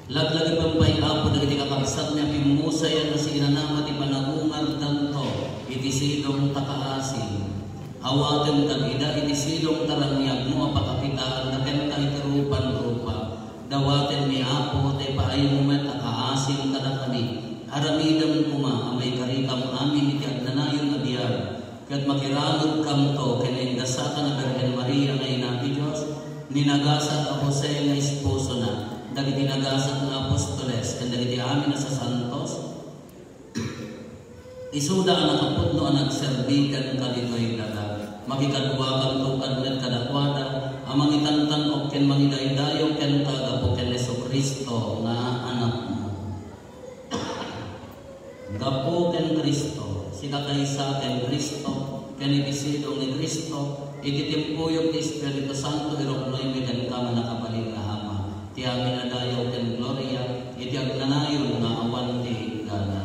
Laglagipem pay, Apo, dagiti kakabsatmi a pimmusayan a siinanama ti panagungardanto iti sidong ta kaasim. Awatem kad ida iti sidong ta raniagmo a pakakitaanda kenka iti rupan-rupa. Dawatenmi, Apo, ta ipaaymo met a kaasim kadakami. Aramidem koma a maikarikam amin iti agnanayon a biag, ket makiranudkamto ken ni Ingasatan a Birhen Maria nga Ina ti Dios, ni nagasat a Jose nga esposona, dagiti nagasat nga apostoles, ken dagiti amin a sasantos. Isuda a nakapudno a nagserbi kenka ditoy daga. Makikaduakanto kad met kadakuada a mangitantan-ok ken mangidaydayaw kenka gapu ken Jesu-Cristo nga Anakmo. Gapu ken Cristo, sikakaysa ken Cristo, ken iti sidong ni Cristo, iti timpuyog ti Espiritu Santo, iruknoymi kenka, mannakabalin nga Ama, ti amin a dayaw ken gloria, iti agnanayon nga awan ti inggana.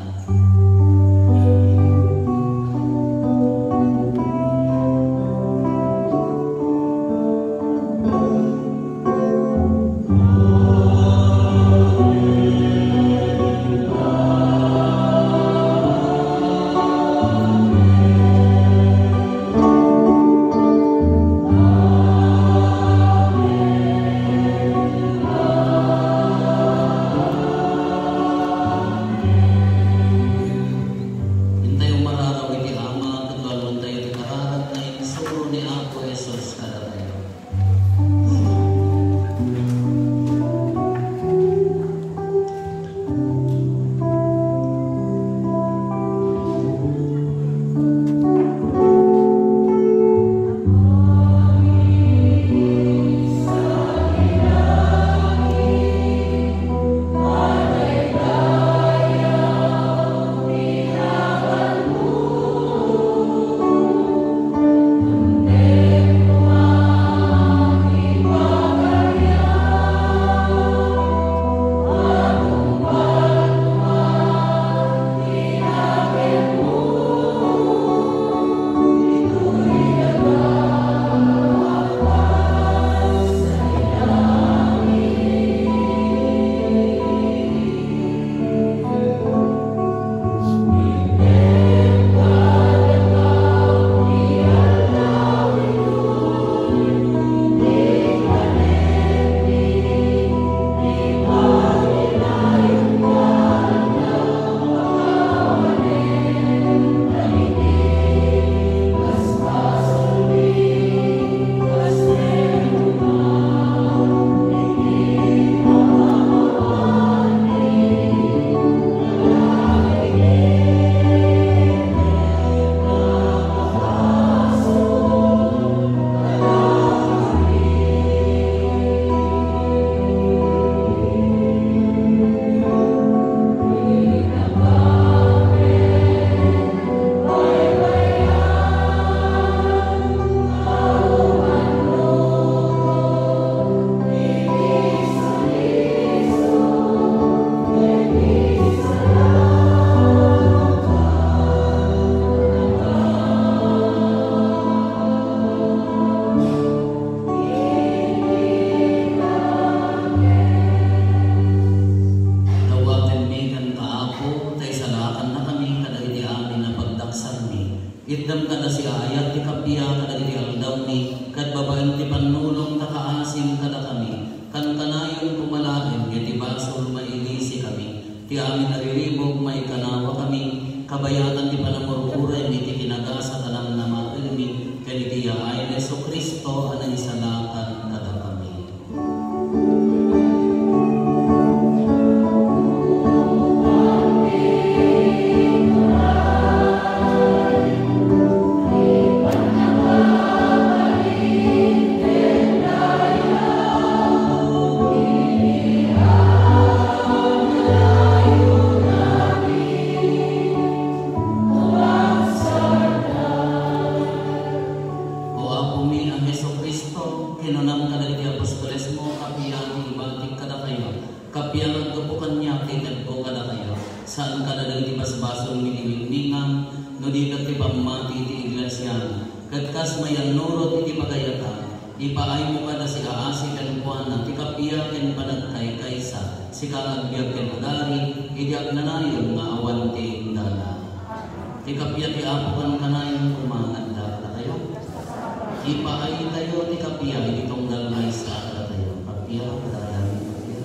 Intayo mararaw iti Ama, ket walontayo ti kararag nga insuro ni Apo Jesus kadatayo. Dawatenmi kenka, Apo, ta isalaakannakami kadagiti amin a pagdaksanmi. Itdem kada siaayat ti kappia kadagiti aldawmi, ket babaen ti pannulong ta kaasim kadakami. Kankanayon koma laeng nga iti basol mailisikami. Ti amin a riribuk, maikanawakami, kabayatan ti panangur-uraymi iti kinagasat a namnamaenmi, ken iti yaay ni Jesu-Cristo a naisalakan kadakami. Jesu-Cristo, kinunam kadagiti apostolesmo, "Kappia ti ibatik kadakayo, kappia nga aggapu kaniak ti itedko kadakayo." Saan kadagiti basbasol iti wingwingam, no dika ti pammati iti iglesiam, ket kas mayannurot iti pagayatan, ipaaymo kada siaasi kenkuana ti kappia ken panagkaykaysa, sika nga agbiag ken agari iti agnanayon nga awan ti indala. Ti kappia ti Apo kankanayon koma nga adda kadakayo. Ipaaytayo ti kappia iti tunggal maysa kadatayo. Kappia, kadatayo, kappia.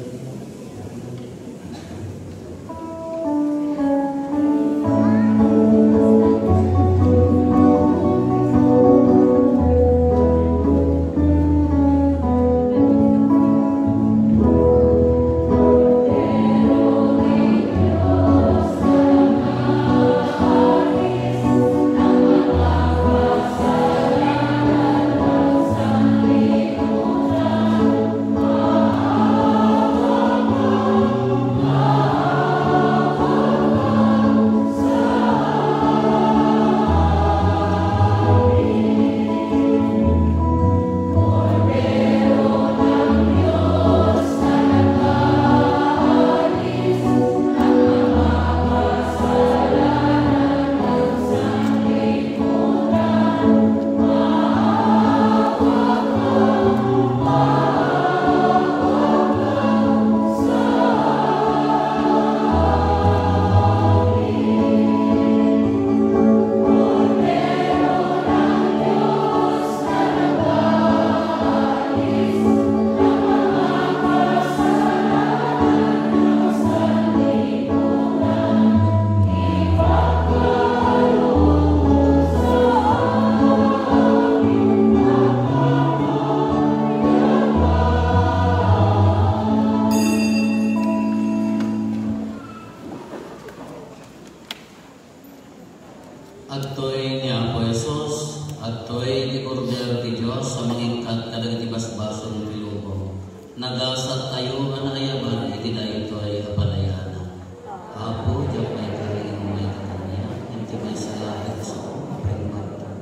Adtoy ni Apo Jesus, adtoy ti Kordero ti Dios a mangikkat kadagiti basbasol ti lubong. Nagasattayo a naayaban iti daytoy a padayanan. Apo, diak maikari nga umayka kaniak, ngem ti maisalakan ti saom a paimbagan.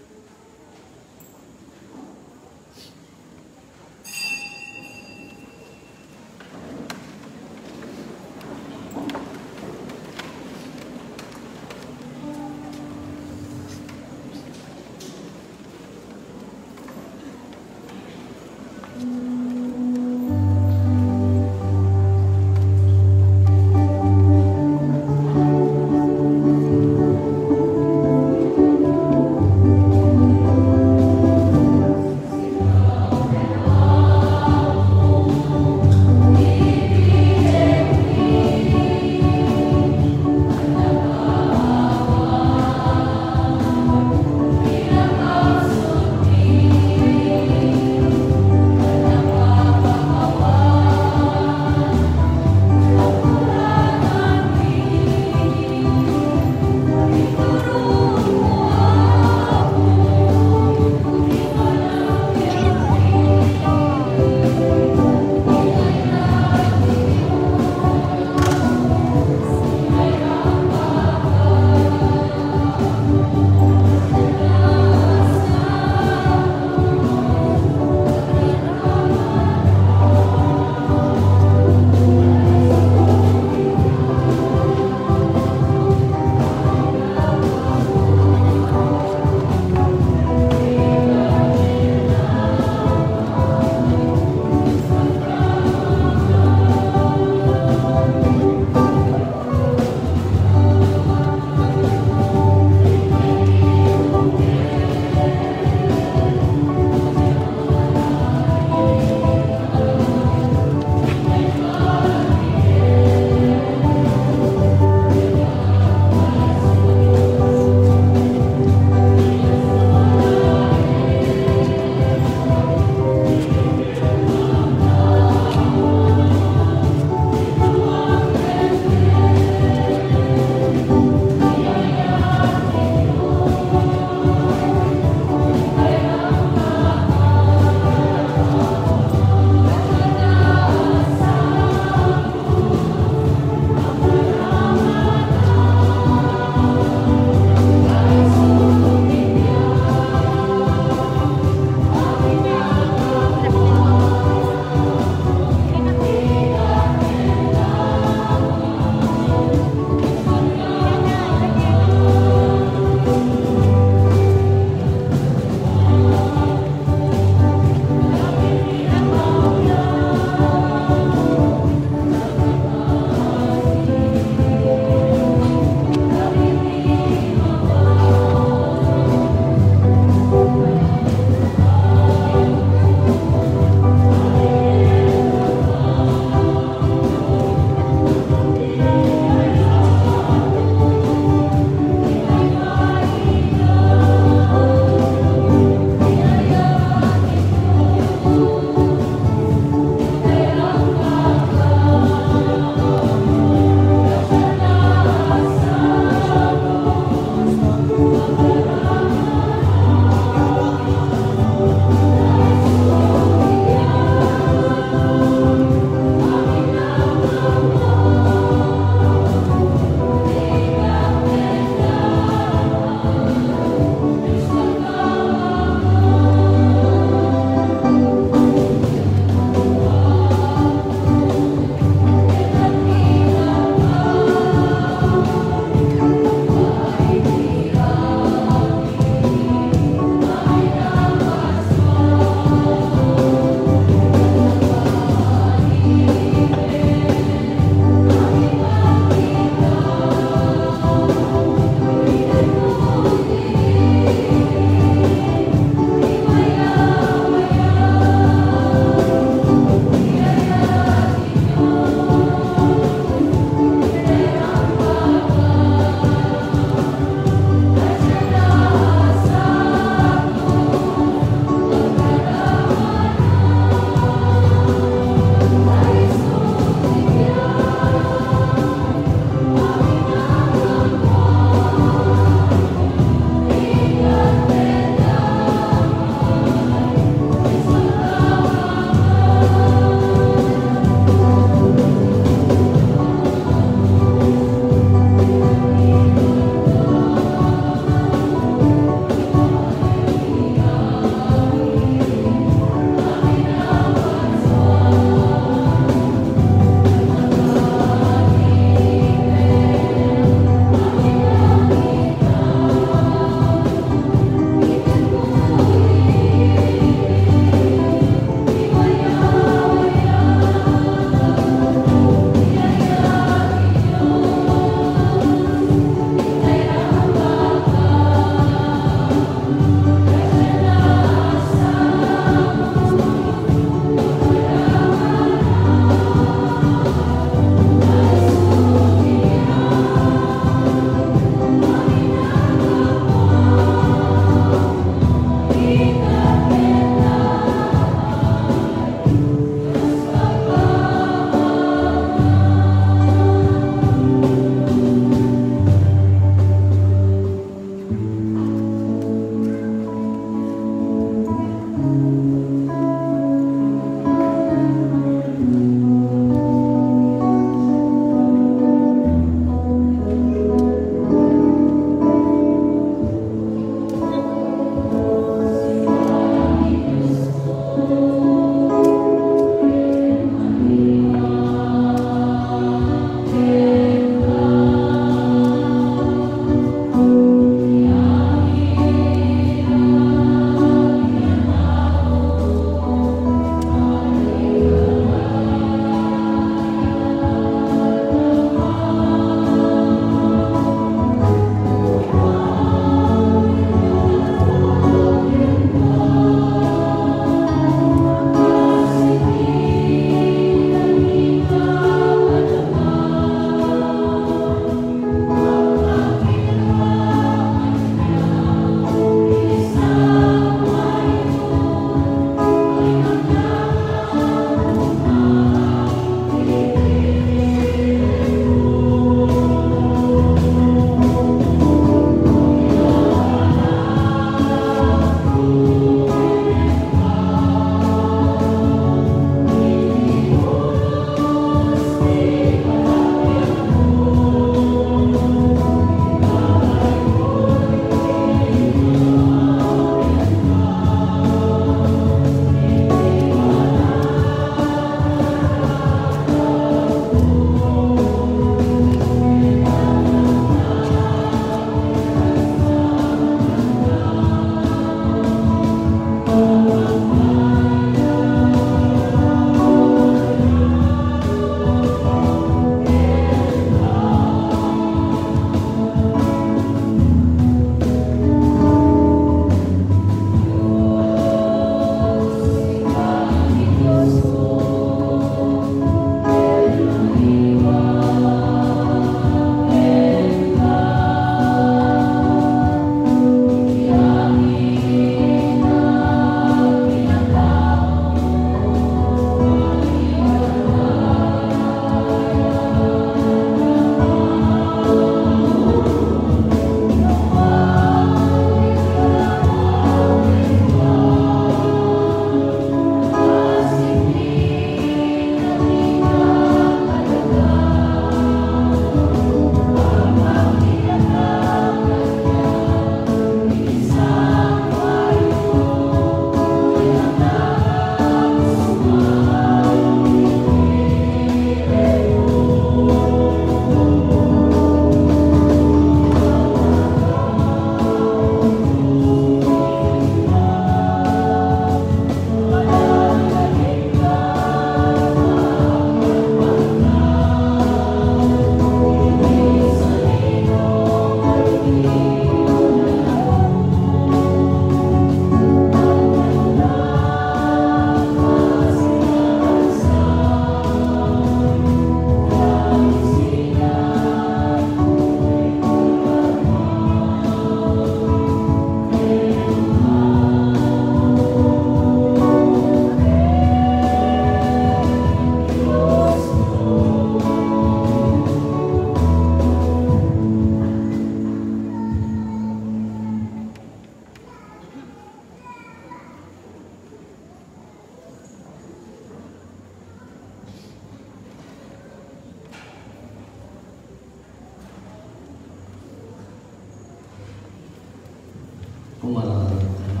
Umararag tayo.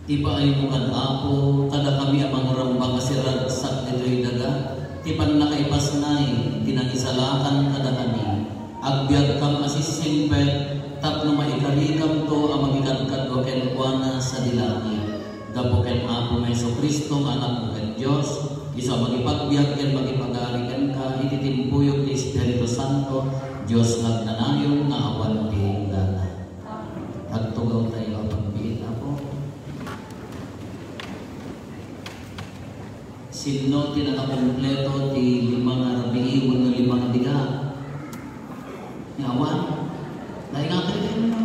Ti paaymo kan Apo, kadakami a mangramba kasiragsak ditoy daga, ti pannakaipasnay, ti nangisalakan kadakami. Agbiagkam a sisimpet, tapno maikarikamto a mangikadkadua kenkuana sadi langit. Gapu ken Apo Jesu-Cristo nga Anakmo ken Dios, isu a mangipagbiag ken mangipagari kenka iti timpuyog ti Espiritu Santo, Dios nga agnanayon nga awan ti inggana. Agtugaw tayo a pagbiit, Apo. Sinno ti nakakompleto ti lima nga rabii wenno lima nga bigat? Ni awan. Dahil nga kayo nga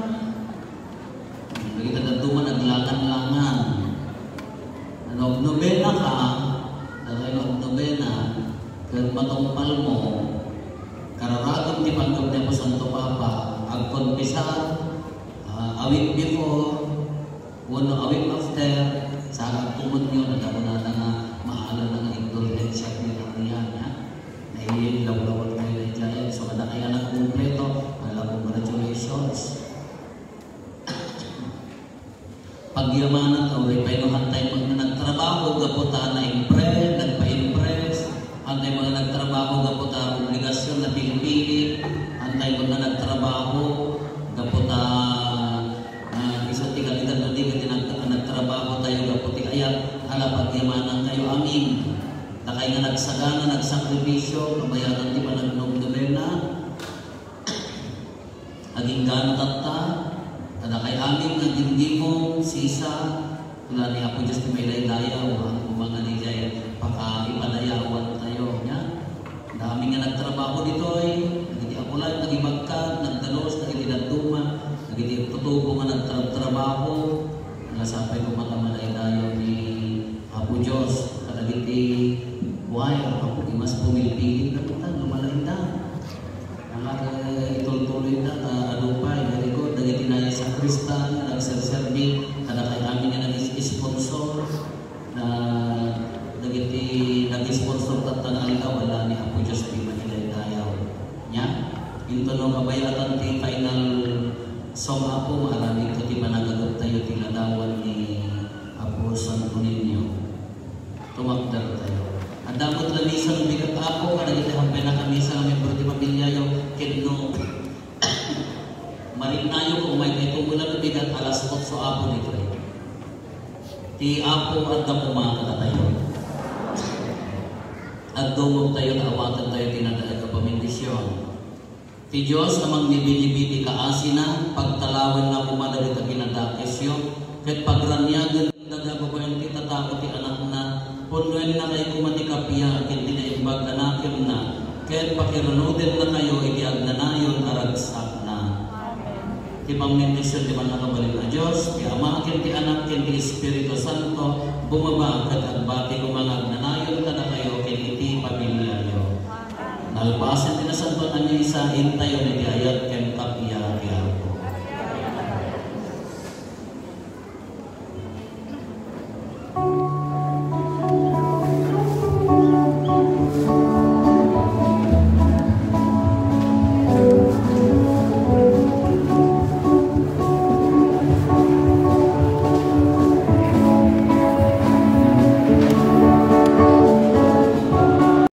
Dagiti dadduma naglangan-langan. No, nobena ka, dagay no, nobena, ket matungpal mo, kararagem ti panggep ni Apo Santo Papa, agkonfesar, ah, a week before, wenno a week after, sa agkomunyon, adda kunana nga, maala na nga indulhensya ti Maria, ya. Naiinlawlawag tayo na idiay, so, anak ay anak kompleto, ala, congratulations. Pagyamanan, uray pay no hantay met nga nagtrabaho gapu ta na-impre-, nagpa-impress, hantay met nga nagtrabaho gapu ta obligasyon na pilpilit, hantay met nga nagtrabaho gapu ta, ah, isu ti kalitan no di ket nag-, nagtrabaho tayo gapu ti ayat, ala, pagyamanan kayo amin. Dakay nga nagsagana, nagsakripisyo, kabayanan ti panagnomnomena. Aginggana tatta, kadakay amin nga gimgimong, sisa, kuna ni Apo Dios ti maidaydayaw, ang kumanga ni jay pakaipadayawan tayo, nya? Dami nga nagtrabaho ditoy, dagiti apo laeng nagibagkag, nagdalus, dagiti dadduma, dagiti tutubo nga nagtrabtrabaho, nga sapay koma ta madaydayaw ni Apo Dios, kadagiti choir, Apo, imas pumilpilin na putan, lumalayda. Ang itultuloy na, ah, adu pay, very good. Dagiti nagsakrista, nagserserbi, kadakay amin nga nag-sponsor, na dagiti nag-sponsor tatta nga aldaw, ala ni Apo Dios ti manidaydayaw. Nya, inton no kabayatan ti final song, Apo, maaramid to ti panagagap tayo ti ladawan ni Apo Santo Niño. Tumakder tayo. Adda met la misa no bigat, Apo, kadagiti hampay nakamisa nga membro ti pamilyayo, ken no mariknayo, kung may kay tumulan no bigat, alas otso, Apo, ditoy. Ti Apo, adda koma kadatayo. Agdumog tayo, ta awaten tayo ti nadaag a pamendisyon. Ti Dios a mangnibibibi ti kaasina, pagtalawenna koma dagiti kinadakesyo, ket pagraniagenna babaen ti tatao ti Anakna, punnoennakayo koma ti kappia ken ti naimbag a nakemna, ket pakirunodennakayo iti agnanayon a ragsakna. Ti pammendision ti Mannakabalin a Dios, ti Ama, ken ti Anak, ken ti Espiritu Santo, bumaba ket agbati koma nga agnanayon kadakayo ken iti pamiliayo. Nalpasen ti Nasantoan a Misa, intayon iti ayat ken kappia.